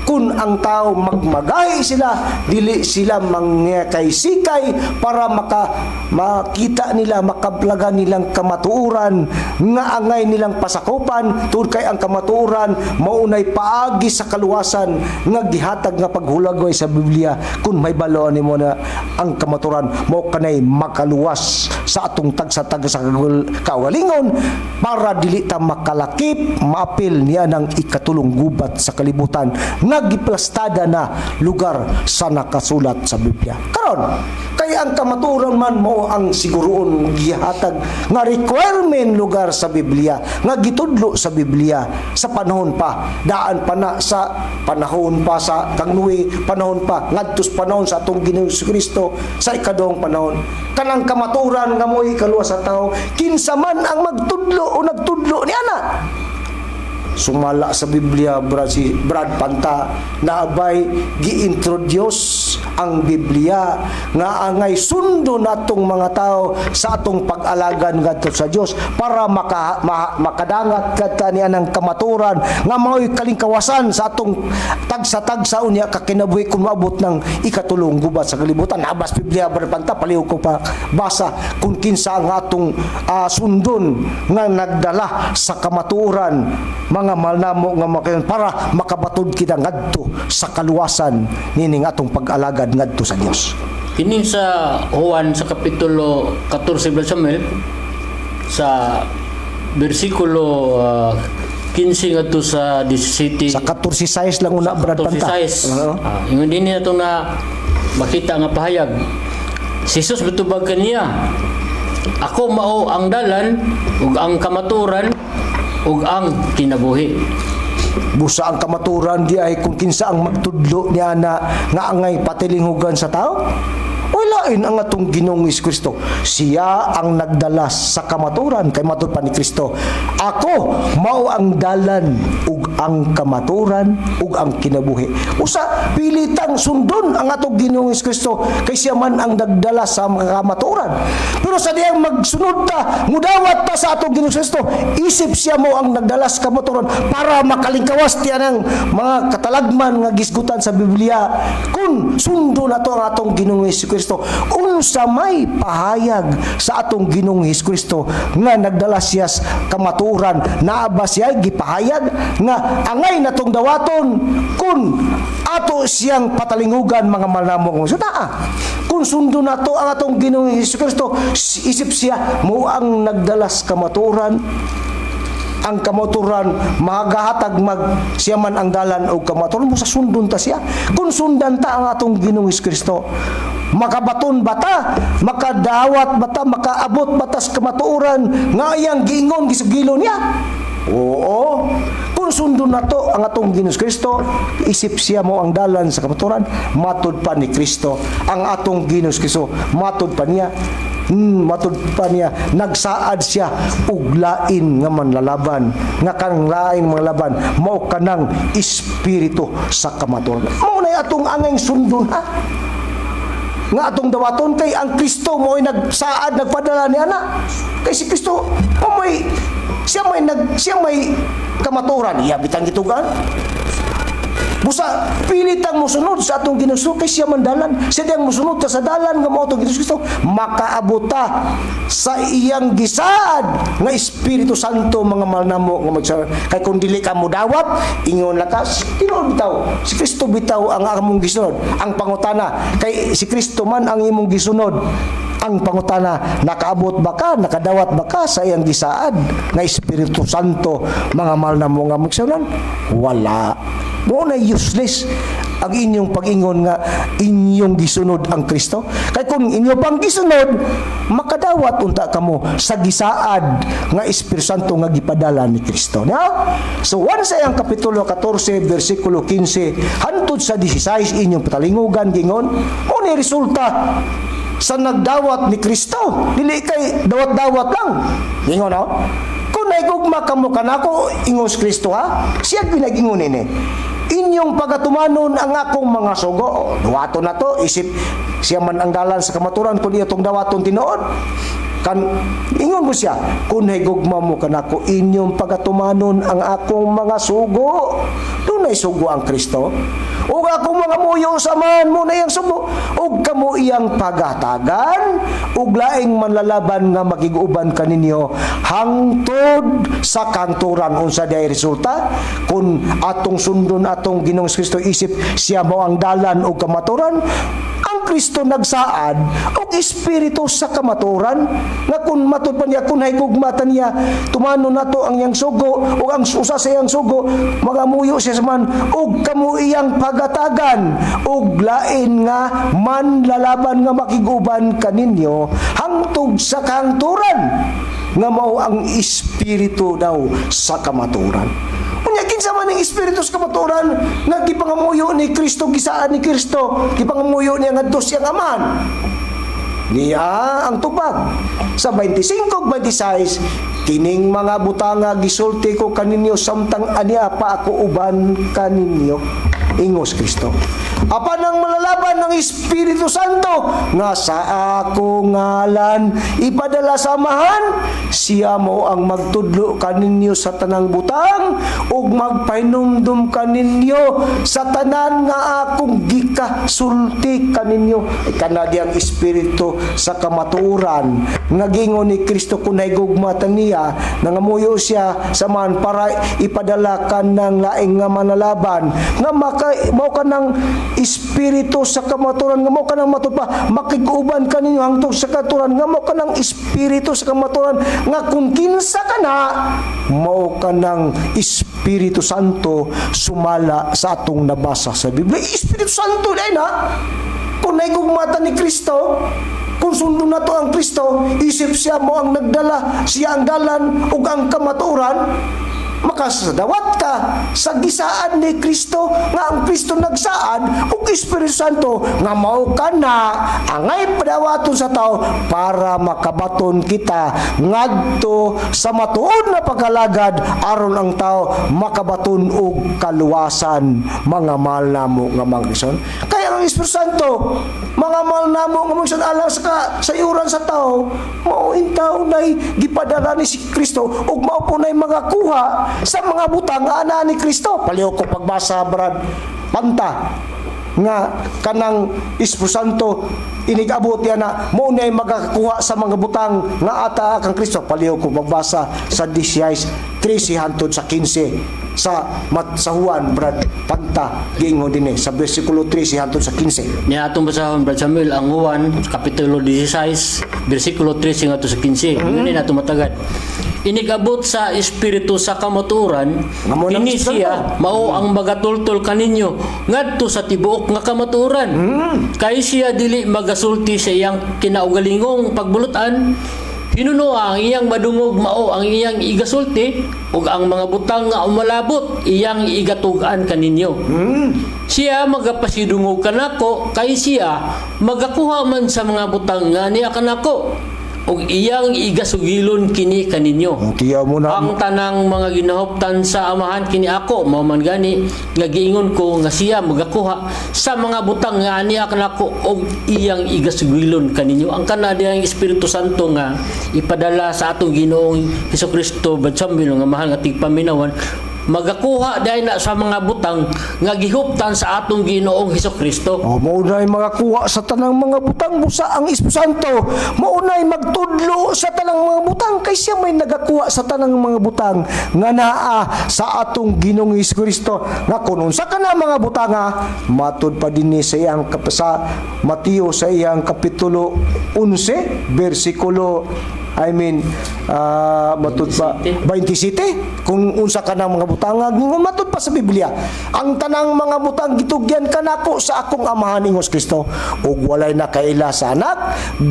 kun ang tao magmagahi sila, dili sila mangkay-sikay para makita nila, makaplagan nilang kamatuoran nga angay nilang pasakopan, tungod kay ang kamatuoran maunay paagi sa kaluwasan nga gihatag nga paghulagoy sa Biblia. Kung may baloan nimo na ang kamatuoran mao kanay makaluwas sa atong tagsa-tagsa kaugalingon para dili ta makalakip, maapil niya ng ikatulong gubat sa kalibutan nga giplastada na lugar sa nakasulat sa Biblia. Karon, kay ang kamatuoran man mo ang siguroon gihatag nga requirement lugar sa Biblia, nga gitudlo sa Biblia sa panahon pa, daan pa na sa panahon pa sa kang Noe, panahon pa ngadto sa panahon sa atong Ginoong Kristo sa ikaduhang panahon. Kanang kamatuoran nga mo'y kaluwas sa tao, kinsa man ang magtudlo o nagtudlo niya na? Sumala sa Biblia, Brad, si Brad Panta, naabay gi-introduce ang Biblia nga angay sundo natong mga tao sa atong pag-alagan ngadto sa Dios para makadangat kadta niya ng kamaturan nga mao'y kalingkawasan sa atong tagsa-tagsa unya kakinabuhi kung maabot ng ikatulong gubat sa kalibutan. Nabas Biblia, Brad Panta, palihog ko pa basa kung kinsa ang atong sundon nga nagdala sa kamatuoran, mga mahal namo nga mga para makabatod kita ngadto sa kaluwasan nining atong pag-alagad ngadto sa Dios. Kini sa Juan sa kapitulo 14, Brother Samuel, sa bersikulo 15 ngadto sa 17. Sa 14.6 lang una, Brad Panta. 14.6. Oo. Ingon din niya itong na makita nga pahayag. Si Jesus mitubag kaniya, "Ako mao ang dalan ug ang kamaturan ug ang kinabuhi." Busa ang kamaturan di ay kung kinsa ang magtudlo niya na nga angay patilinghugan sa tao. Walain ang atong Ginoong Kristo. Siya ang nagdala sa kamaturan kay matud pa ni Kristo, "Ako mao ang dalan ug ang kamaturan ug ang kinabuhi." Usa pilitang sundon ang atong Ginoong Kristo kay siya man ang nagdala sa mga kamaturan. Pero sa diyang magsunod ta, mudawat ta sa atong Ginoong Kristo, isip siya mo ang nagdala sa kamaturan para makalingkawas tiyan ang mga katalagman nga gisgutan sa Biblia. Kung sundo na to ang atong Ginoong Kristo, unsa may pahayag sa atong Ginoong Kristo nga nagdala siya sa kamaturan? Naa ba siya gipahayag nga angay natong dawaton kun ato siyang patalingugan, mga malnamong? So naa, kung sundo nato ang atong Ginoong Kristo isip siya mo ang nagdala sa kamaturan, ang kamaturan magahatag mag siya man ang dalan o kamaturan mo sa sundon ta siya. Kung sundan ta ang atong Ginoong Kristo, makabaton ba ta, makadawat ba ta, makaabot ba ta sa kamatuoran nga iyang giingon, gisugilo niya? Oo, kung sundon nato ang atong Ginoong Kristo, isip siya mo ang dalan sa kamatuoran, matud pa ni Kristo ang atong Ginoong Kristo, matud pa niya, matud pa niya, nagsaad siya og lain nga manlalaban, nga kanang lain mga laban mao kanang espiritu sa kamatuoran. Mao na atong angay sundon, ha, nga atong dawaton, kay ang Kristo mo'y nagsaad, nagpadala ni ana. Kay si Kristo mo may siya may nag siya may kamatuoran, iya bitang gitugan. Busa pilit ang musunod sa atong Ginoo kay siya man dalan. Siya diyang musunod ta sa dalan nga mao atong Ginoo Kristo, makaabota sa iyang gisaad nga Espiritu Santo, mga mahal namo nga magsa. Kay kung dili ka modawat, ingon la ka, tinuod bitaw si Kristo bitaw ang among gisunod. Ang pangutana, kay si Kristo man ang imong gisunod, ang pangutana, nakaabot ba ka, nakadawat ba ka sa iyang gisaad nga Espiritu Santo, mga mahal namo nga magsalan? Wala. Mo na useless ang inyong pag-ingon nga inyong gisunod ang Kristo. Kay kung inyo pang gisunod, makadawat unta kamo sa gisaad nga Espiritu Santo nga gipadala ni Kristo. Na? So, 1 sa iyang kapitulo 14 versikulo 15 hantod sa 16, inyong patalingugan, gingon mo ni resulta sa nagdawat ni Kristo. Dili kay dawat-dawat lang. Ingon, no? "Kung naigugma kamo kanako," ingos Kristo, ha. Siya ginagingon ini. "Inyong pagatumanon ang akong mga sugo." Dawaton na to, isip siya man ang dalan sa kamaturan, kung iya tong dawaton tinuod. Kan ingon mo siya, "Kung naigugma mo kanako, inyong pagatumanon ang akong mga sugo." Dunay sugo ang Kristo. "Ug akong mga muyo sa Amahan," mo na iyang sugo. "Ug kamo iyang pagatagan ug laing manlalaban nga makig-uban kaninyo hangtod sa kanturan." Unsa diay resulta kung atong sundon atong Ginoong Kristo isip siya mo ang dalan ug kamaturan? Ang Kristo nagsaad og espiritu sa kamaturan nga kung matud pa niya, kung higugmatan niya, tumano nato ang iyang sugo, ug ang usa sa iyang sugo, magamuyo siya sa Amahan ug kamo iyang pagatagan ug lain nga manlalaban nga makig-uban kaninyo hangtod sa kahangturan, nga mao ang espiritu daw sa kamaturan. Unya, kinsa man ang espiritu sa kamaturan nga gipangamuyo ni Kristo, gisaan ni Kristo, gipangamuyo niya ngadto siyang Amahan? Niya ang tubag sa 25 ug 26, "Kining mga butanga gisulti ko kaninyo samtang ania pa ako uban kaninyo," ingos Kristo. "Apan ang malalaban ng Espiritu Santo nga sa ako ngalan ipadala sa Amahan, siya mo ang magtudlo kaninyo sa tanang butang ug magpahinumdum kaninyo sa tanan nga akong gikasulti kaninyo." Kana diyang espiritu sa kamaturan nga gingon ni Kristo, kung nahigugmatan niya, nangamuyo siya sa Amahan para ipadala kanang laing nga manalaban nga maka mao kanang espiritu sa kamaturan, nga mao kanang matud pa makig-uban kaninyo hangtod sa katuran, nga mao kanang espiritu sa kamaturan, nga kung kinsa kana, mao kanang Espiritu Santo sumala sa atong nabasa sa Biblia. Espiritu Santo dahil na kung naigugmatan ni Kristo, kung sundon nato ang Kristo, isip siya mo ang nagdala, siya ang dalan ug ang kamaturan, makasadawat ka sa gisaan ni Kristo, nga ang Kristo nagsaad ug Espiritu Santo nga mao kana angay padawaton sa tao para makabaton kita ngadto sa matuod na pagkalagad, aron ang tao makabaton og kaluwasan, mga mahal namo nga mga Kristo. Kaya ang Espiritu Santo, mga mahal namo nga mga Kristo, alang sa sayuran sa tao, mao intaw nay gipadala ni si Kristo ug mao po nay magakuha sa mga butang nga ana ni Kristo. Palihog ko pagbasa, Brad Panta, nga kanang Espiritu Santo inigabot yan na mo nay magakuha sa mga butang nga ata kang Kristo. Palihog ko pagbasa sa 16 13 hantod sa 15 sa mat sa Juan, Brad Panta, giingon dinhi sa bersikulo 13 hantod sa 15. Niya atong basahon, Brad Samuel, ang Juan kapitulo 16 bersikulo 13 ngadto sa 15. Mm-hmm. Yun ato matagad. Inigabot sa espiritu sa kamatuoran, Nga mo ng kini Espiritu. siya mao ang magatultol kaninyo ngadto sa tibuok nga kamatuoran. Kay siya dili magasulti sa iyang kinaugalingong pagbulutan, Hinuno ang iyang madungog mao ang iyang igasulti, ug ang mga butang nga umalabot iyang igatug-an kaninyo. Siya magapasidungog kanako kay siya magakuha man sa mga butang nga niya kanako ug iyang igasugilon kini kaninyo. Tiya mo na. Ang tanang mga ginahuptan sa Amahan kini ako, mao man gani nga giingon ko nga siya magakuha sa mga butang nga aniya kanako og iyang igasugilon kaninyo. Ang kana diyang Espiritu Santo nga ipadala sa atong Ginoong Hesukristo, Brad Samuel, nga mahal nga tigpaminawan, magakuha dahil na sa mga butang nga gihuptan sa atong Ginoong Hesukristo. Oh, mao na'y magakuha sa tanang mga butang, busa ang Espiritu Santo. Mao na'y magtudlo sa tanang mga butang kay siya may nagakuha sa tanang mga butang nga naa sa atong Ginoong Hesukristo. Nga kun unsa kana mga butanga, matud pa dinhi sa iyang sa Mateo sa iyang kapitulo 11 bersikulo, I mean, matud pa 27, kung unsa ka ng mga butanga, ngingon matud pa sa Biblia, ang tanang mga butang gitugyan kanako sa akong Amahan, ingos Kristo, ug walay nakaila sa Anak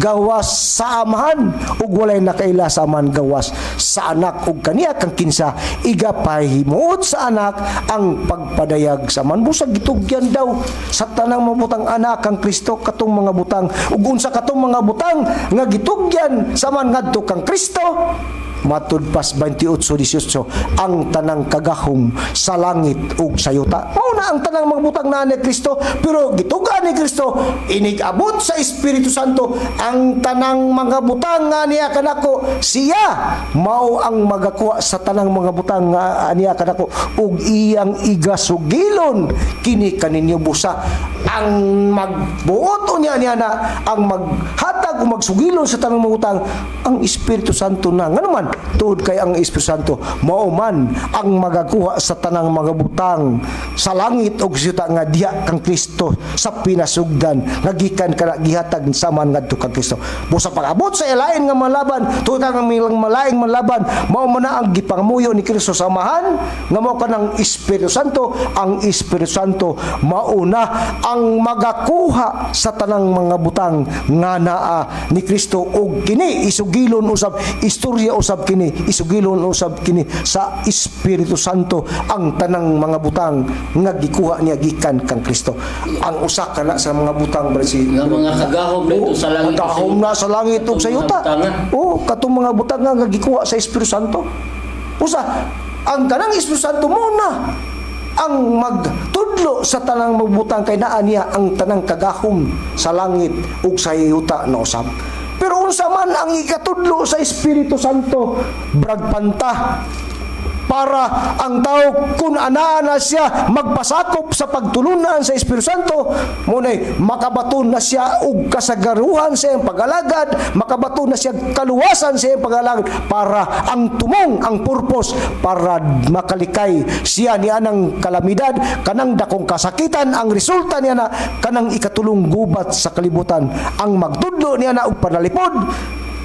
gawas sa Amahan, ug walay nakaila sa Amahan gawas sa Anak ug kaniya kang kinsa igapahimuot sa Anak ang pagpadayag sa Amahan. Busag gitugyan daw sa tanang mga butang anak kang Kristo katong mga butang, ug unsa katong mga butang nga gitugyan sa Amahan ngadto kang Kristo? Matud pas 28:18, ang tanang kagahom sa langit ug sa yuta. Mao na ang tanang mga butang naa ni Kristo, pero gitugan ni Kristo inig-abot sa Espiritu Santo, ang tanang mga butang nga niya kanako, siya mao ang magakuha sa tanang mga butang nga niya kanako ug iyang igasugilon kini kaninyo. Busa ang magbuot unya niya na ang maghatag o magsugilon sa tanang mga butang, ang Espiritu Santo na. Ngano man? Tuod kay ang Espiritu Santo mao man ang magakuha sa tanang mga butang sa langit ug sa yuta nga diha kang Kristo sa pinasugdan, nga gikan kana gihatag sa man ngadto kang Kristo. Busa pag-abot sa ilain nga malaban, tuod kang milang malaing malaban, mao man na ang gipangamuyo ni Kristo sa Amahan nga mao kanang Espiritu Santo. Ang Espiritu Santo mauna ang magakuha sa tanang mga butang nga naa ni Kristo ug kini isugilon usab, istorya usab kini, isugilon usab kini sa Espiritu Santo ang tanang mga butang nga gikuha niya gikan kang Kristo. Ang usa kana sa mga butang, brad, si Nga mga kagahom dito sa langit ug sa kagahom yuta. Na sa langit ug sa Katong mga yuta. butanga. Oh, katong mga butang nga gikuha sa Espiritu Santo. Usa, ang kanang Espiritu Santo mo na ang magtudlo sa tanang magbutang kay naa niya ang tanang kagahom sa langit ug sa yuta na usab. Pero unsa man ang ikatudlo sa Espiritu Santo, Brad Panta, para ang tao kung anaa na siya magpasakop sa pagtulunan sa Espiritu Santo, munay makabaton na siya og kasagaruhan sa iyang pag-alagad, makabaton na siya kaluwasan sa iyang pag-alagad, para ang tumong, ang purpose, para makalikay siya ni anang kalamidad, kanang dakong kasakitan. Ang resulta niya na kanang ikatulong gubat sa kalibutan, ang magtudlo niya na og panalipod,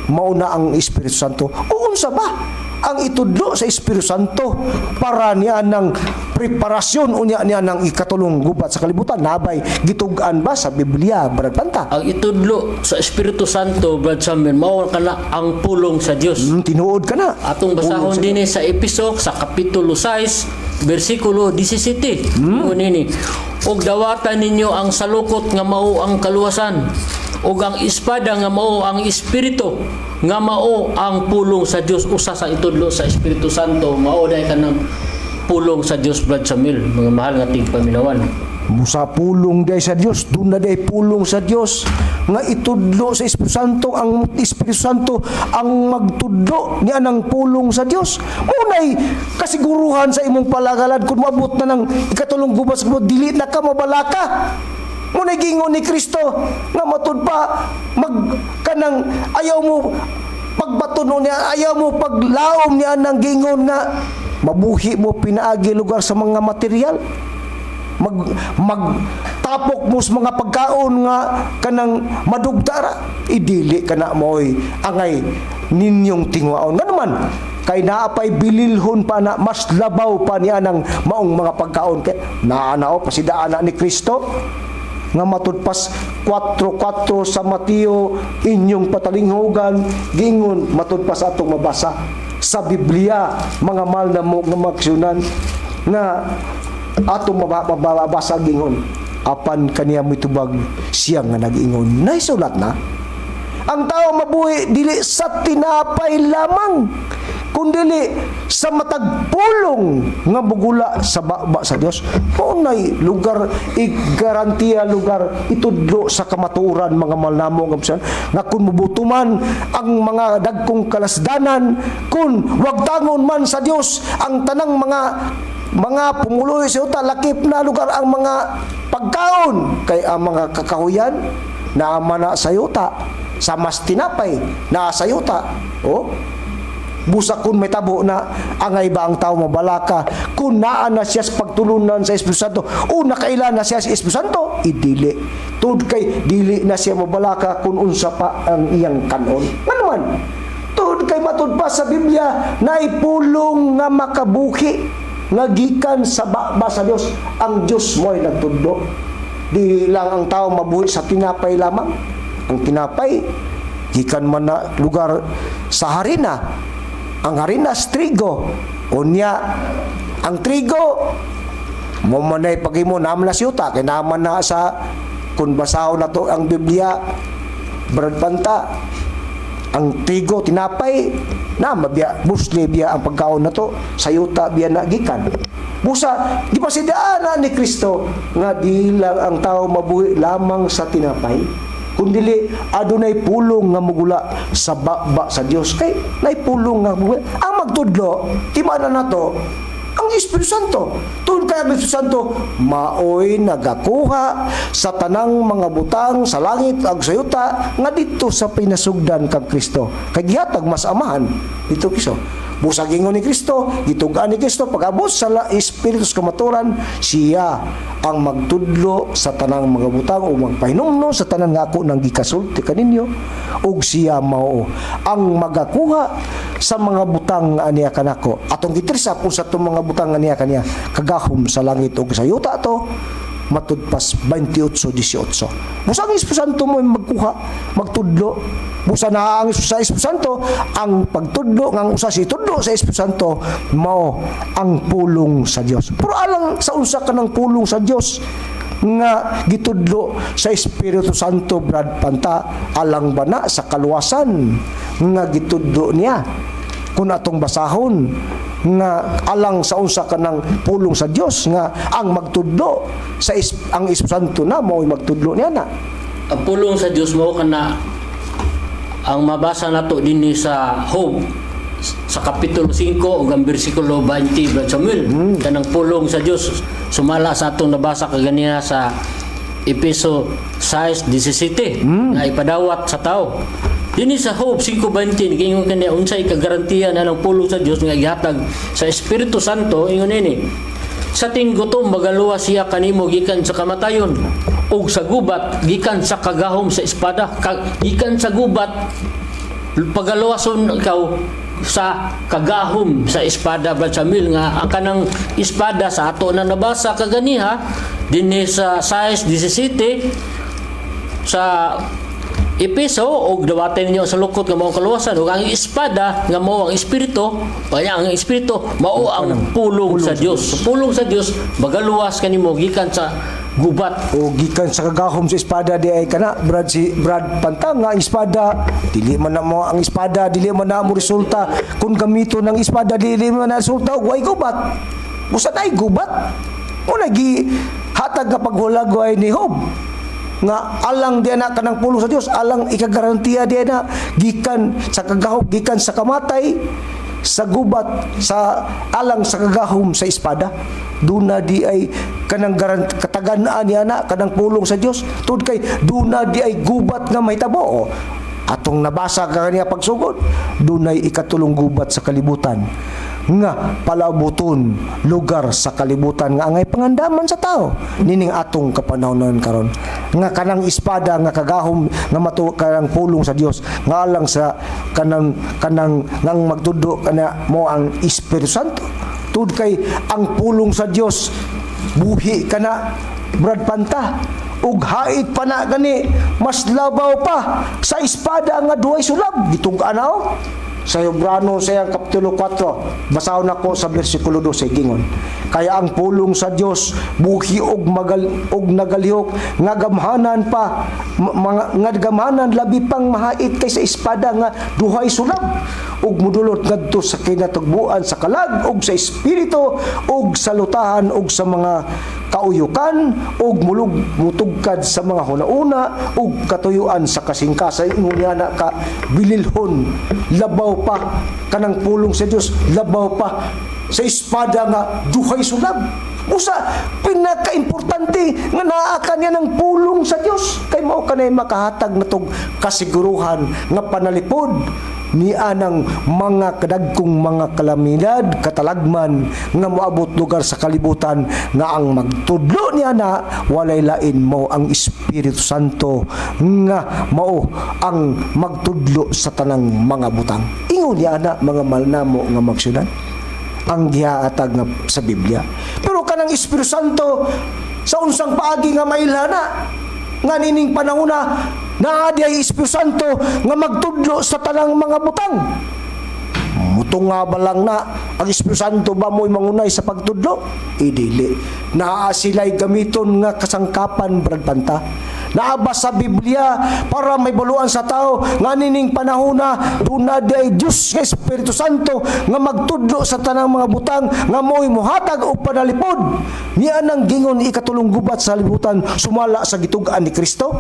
mao na ang Espiritu Santo. O unsa ba ang itudlo sa Espiritu Santo para niya ng preparasyon unya niya ng ikatulong gubat sa kalibutan? Nabay gitug-an ba sa Biblia, Brad Panta? Ang itudlo sa Espiritu Santo, Brad Samuel, mao kana ang pulong sa Dios. Tinuod ka na. Atong basahon dinhi sa Episo sa kapitulo 6 bersikulo 17. Nini, "Ug dawatan ninyo ang salukot nga mao ang kaluwasan ug ang espada nga mao ang Espiritu, nga mao ang pulong sa Dios." Usa sa itudlo sa Espiritu Santo mao dai kanang pulong sa Dios, Brad Samuel, mga mahal nga tigpaminawan. Musa pulong day sa Dios, doon na day pulong sa Dios nga itudlo sa Espiritu Santo. Ang Espiritu Santo ang magtudlo niya ng pulong sa Dios. Munay kasiguruhan sa imong palagalad kung maabot na ng ikatulong gubat sa gubat, dili na ka mabalaka. Munay gingon ni Kristo nga matud pa mag kanang ayaw mo pagbaton niya, ayaw mo paglaom niya ng gingon nga mabuhi mo pinaagi lugar sa mga material, mag magtapok mo sa mga pagkaon nga kanang madugtara, idili kana mo'y angay ninyong tingwaon. Nga naman kay naa pay bililhon pa na mas labaw pa niya ng maong mga pagkaon, kay naa na o pasidaan na ni Kristo. Nga matud pas 4:4 sa Mateo, inyong patalinghugan, gingon matud pas atong mabasa sa Biblia, mga mahal na mo nga maksyonan, nga atong mabasa, gingon, apan kaniya mitubag siya nga nag-ingon, naisulat na, ang tao mabuhi dili sa tinapay lamang, kundili sa matag pulong nga mugula sa baba sa Dios. Mao nay lugar igarantiya, lugar itudlo sa kamatuoran, mga malnamo nga bisan nga kun mubuto man ang mga dagkong kalasdanan, kun wagtangon man sa Dios ang tanang mga pumuloy sa yuta, lakip na lugar ang mga pagkaon, kay ang mga kakahuyan naama na sa yuta, sa mas tinapay naa sa yuta. Oh, busa kung may tabo na, angay ba ang tao mabalaka kung naa na siya sa pagtulunan sa Espiritu Santo o nakaila na siya sa Espiritu Santo? Idili, tud kay dili na siya mabalaka kung unsa pa ang iyang kanon. Ngano man? Tud kay matud pa sa Biblia, naipulong nga makabuhi nga gikan sa baba sa Dios. Ang Dios mo'y nagtudlo, di lang ang tao mabuhi sa tinapay lamang. Ang tinapay gikan man na lugar sa harina. Ang harina trigo. Unya ang trigo mo man ay pagimo naman na siyuta kay naman na sa, kung basahon na to ang Biblia, Brad Panta, ang trigo, tinapay na mabya busli biya ang pagkaon na to sa yuta biya na gikan. Busa gipasidaan na ni Kristo nga di lang ang tao mabuhi lamang sa tinapay, kundili adunay pulong nga mugula sa baba sa Dios, kay nay pulong nga mugula. Ang magtudlo timan na nato ang Espiritu Santo. Tungod kay ang Espiritu Santo maoy nagakuha sa tanang mga butang sa langit ug sa yuta nga dito sa pinasugdan kang Kristo. Kay gihatag mas amahan dito Kristo. Busa gingon ni Kristo, gitugaan ni Kristo, pag-abot sa Espiritu sa kamaturan, siya ang magtudlo sa tanang mga butang o magpahinumno sa tanan nga ako nang gikasulti kaninyo, ug siya mao ang magakuha sa mga butang nga aniya kanako. Atong gitrisap kung sa itong mga butang nga niya kaniya, kagahom sa langit ug sa yuta to, matud pas 28:18. Busa ang Espiritu Santo mo magkuha, magtudlo. Busa na ang sa Espiritu Santo, ang pagtudlo nga ang usa si tudlo sa Espiritu Santo mao ang pulong sa Dios. Pero alang sa unsa ka ng pulong sa Dios nga gitudlo sa Espiritu Santo, Brad Panta? Alang ba na sa kaluwasan nga gitudlo niya? Kung atong basahon nga alang sa unsa ka ng pulong sa Dios nga ang magtudlo sa ang Espiritu Santo na mao'y magtudlo niya na. Ang pulong sa Dios mao kana ang mabasa nato dinhi sa Job sa kapitulo 5 ug ang bersikulo 20, Brad Samuel. Kanang pulong sa Dios sumala sa atong nabasa kaganina sa Epeso 6:17 nga ipadawat sa tao. Dinhi sa Job 5:20, giingon kaniya unsay kagarantiya na ng pulong sa Dios nga gihatag sa Espiritu Santo. Ingon ini, "Sa tinggutom magaluwas siya kanimo gikan sa kamatayon ug sa gubat gikan sa kagahom sa espada." Gikan sa gubat, pagaluwason ikaw sa kagahom sa espada, Brad Samuel, nga ang kanang espada sa ato na nabasa kaganiha dinhi sa 6:17 sa Epeso, og dawatin ninyo sa lukot nga mao ang kaluwasan ug ang espada nga mao ang Espiritu. Kaya ang Espiritu mao ang pulong sa Dios. So, pulong sa Dios magaluwas kanimo gikan sa gubat. O gikan sa kagahom sa espada di ay kana, Brad, si Brad Pantang, nga ang espada dili man na mo, ang espada dili man na mo resulta. Kung gamito ng espada, dili man na resulta og way gubat. Busa nay gubat mo lagi hatag nga paghulagway ni Job nga alang di na kanang pulong sa Dios, alang ikagarantiya di na gikan sa kagahom, gikan sa kamatay, sa gubat, sa alang sa kagahom sa espada. Duna di ay kanang kataganaan niya na kanang pulong sa Dios, tud kay duna di ay gubat nga mahitabo. O, atong nabasa kaniya pagsugod, dunay ikatulong gubat sa kalibutan nga palabuton lugar sa kalibutan nga angay pangandaman sa tao nining atong kapanahonon karon, nga kanang espada nga kagahom nga matu kanang pulong sa Dios nga alang sa kanang ngang magtudlo kana mo ang Espiritu Santo, tud kay ang pulong sa Dios buhi kana, Brad Panta. Ug hait pa na gani, mas labaw pa sa espada nga duhay sulab. Gitug-an na, oh. Sa Hebrano sa iyang Kapitulo 4, basahon nako sa versikulo 12, gingon: "Kaya ang pulong sa Dios buhi og magal og nagalihok nga gamhanan pa mga nga gamhanan, labi pang mahait kaysa espada nga duhay sulab, ug mudulot ngadto sa kinatugbuan sa kalag ug sa espiritu ug sa lutahan ug sa mga kauyukan, ug mulug mutugkad sa mga hunauna ug katuyuan sa kasingkasan." Ingon niya na ka bililhon, labaw pa kanang pulong sa Dios, labaw pa sa espada nga duhay sulab. Usa pinakaimportante nga naa ka niya ng pulong sa Dios kay mao kanay makahatag natog kasiguruhan nga panalipod ni anang mga kadagkong mga kalamidad, katalagman nga moabot lugar sa kalibutan, nga ang magtudlo niya na walay lain mao ang Espiritu Santo nga mao ang magtudlo sa tanang mga butang. Ingon niya na, mga malnamo nga magsunan, ang gihatag nga sa Biblia. Pero kanang Espiritu Santo, sa unsang paagi nga mailhana nga nining panahon na naa diay Espiritu Santo nga magtudlo sa tanang mga butang? Mutunga ba lang na ang Espiritu Santo ba mo'y mangunay sa pagtudlo? Idili. Naa sila'y gamiton nga kasangkapan, Brad Panta. Naa ba sa Biblia para may baluan sa tao nga nining panahon na duna diay Dios nga Espiritu Santo nga magtudlo sa tanang mga butang nga mo'y muhatag og panalipod niya nang gingon ikatulong gubat sa libutan sumala sa gitug-an ni Kristo?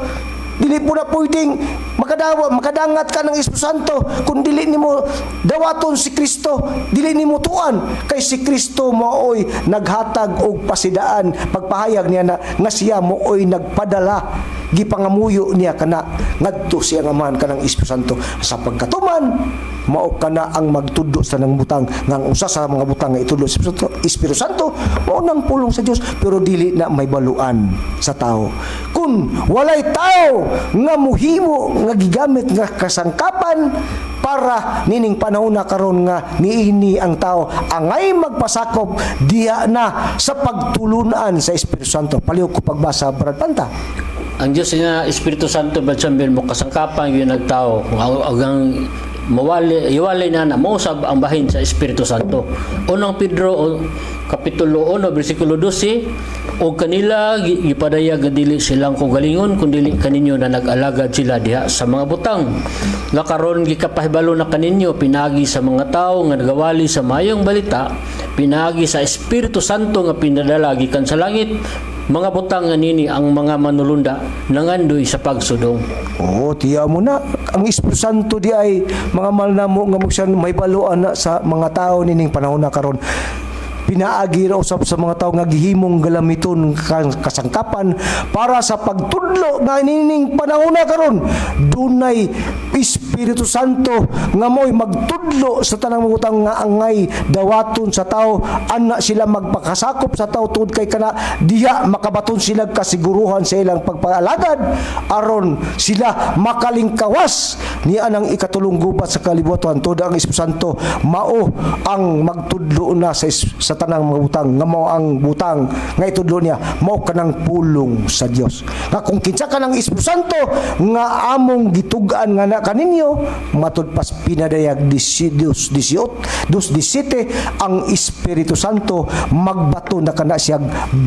Dili po na pwedeng makadawa, makadangat ka ng Espiritu Santo kung dili nimo dawaton si Kristo, dili nimo tuan kay si Kristo maoy naghatag og pasidaan, pagpahayag niya na nga siya maoy nagpadala, gipangamuyo niya kana ngadto siya nga man kanang Espiritu Santo sa pagkatuman mao kana ang magtudlo sa nang butang, nga ang usa sa mga butang nga itudlo sa Espiritu Santo mao nang pulong sa Dios. Pero dili na may baluan sa tao kung walay tao nga muhimo nga gigamit nga kasangkapan para nining panahon na karon nga niini ang tao angay magpasakop diha na sa pagtulunan sa Espiritu Santo. Palihog ko pagbasa, Brad Panta. Ang Diyos nga Espiritu Santo, Brad Samuel, mo kasangkapan yun nagtao kung ang mawali iwalay na na mausab ang bahin sa Espiritu Santo. Unang Pedro Kapitulo 1 bersikulo 12: "Og kanila gipadayag nga dili silang kaugalingon kun dili kaninyo na nag-alagad sila diha sa mga butang nga karon gikapahibalo na kaninyo pinagi sa mga tawo nga nagawali sa mayong balita pinagi sa Espiritu Santo nga pinadala gikan sa langit, mga butang nga nini ang mga manulunda nangandoy sa pagsudong." Oo, tiya mo na. Ang Espiritu Santo di ay, mga mahal namo nga magsiyan, may baluan na sa mga tao nining panahon na karon. Pinaagi ra usab sa mga tao nga gihimong galamiton kasangkapan para sa pagtudlo nga nining panahon na karon dunay Espiritu Santo nga mo'y magtudlo sa tanang mga butang nga angay dawaton sa tao, ana sila magpakasakop sa tao tungod kay kana diha makabaton sila kasiguruhan sa ilang pagpaalagad aron sila makalingkawas ni anang ikatulong gubat sa kalibutan. Tungod ang Espiritu Santo mao ang magtudlo na sa tanang mga butang nga mao ang butang nga itudlo niya mao kanang pulong sa Dios, nga kung kinsa ka ng Espiritu Santo nga among gitug-an nga na kaninyo, matud pas pinadayag 18 2:17, ang Espiritu Santo magbato na kana siya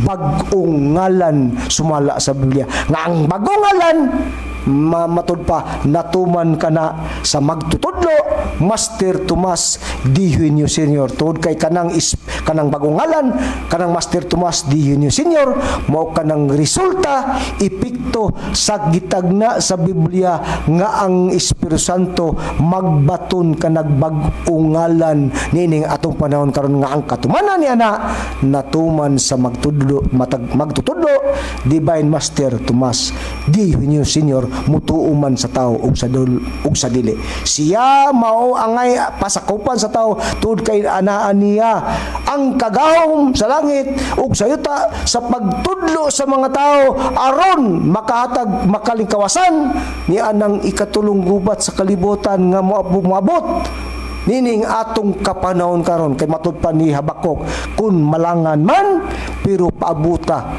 bag-ong ngalan sumala sa Biblia, nga ang bag-ong ngalan matud pa natuman kana sa magtutudlo, Master Tomas D. Eugenio Senior, tungod kay kanang bagong ngalan kanang Master Tomas D. Eugenio Senior mao kanang resulta, epekto sa gitagna sa Biblia nga ang Espiritu Santo magbaton kanag bag-ong ngalan nining atong panahon karon, nga ang katumanan niya na natuman sa magtudlo matag, magtutudlo Divine Master Tomas D. Eugenio Senior, mutuo man sa tao ug sa dul, ug sa dili. Siya mao angay pasakupan sa tao tungod kay anaan niya ang kagahom sa langit ug sa yuta sa pagtudlo sa mga tao aron makahatag makalingkawasan ni anang ikatulong gubat sa kalibutan nga moabot nining atong kapanahon karon. Kay matud pa ni Habakuk, kun malangan man pero paabuta.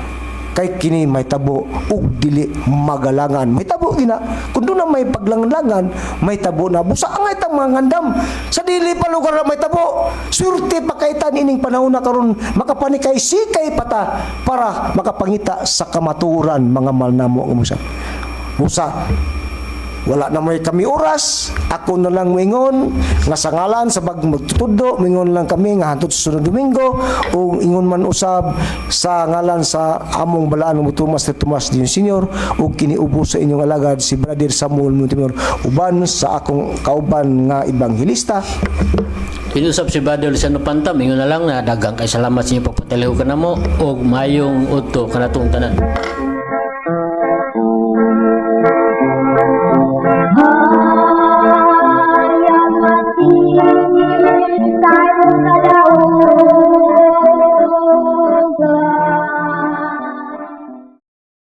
Kay kini mahitabo ug dili magalangan. Mahitabo gina. Kung doon na may paglangan, mahitabo na. Busa angay tang mga ngandam. Sa dili pa lugar na mahitabo. Swerte pa kaitan ining panahon na karon makapanikay sikay pata para makapangita sa kamatuoran, mga mahal namo nga musa. Busa wala na may kami oras, ako na lang moingon nga sa ngalan sa bag magtutudlo, mingon lang kami nga hantod sa sunod Domingo ug ingon man usab sa ngalan sa among balaan nga Tomas ni Tomas Din Senior ug kiniubo sa inyong alagad si Brother Samuel Montemor uban sa akong kauban nga ebanghelista. Pinusap si Brother Luciano Panta, mingon na lang na daghang kay salamat sa inyong pagpatalihok kanamo ug mayong udto kanatong tanan.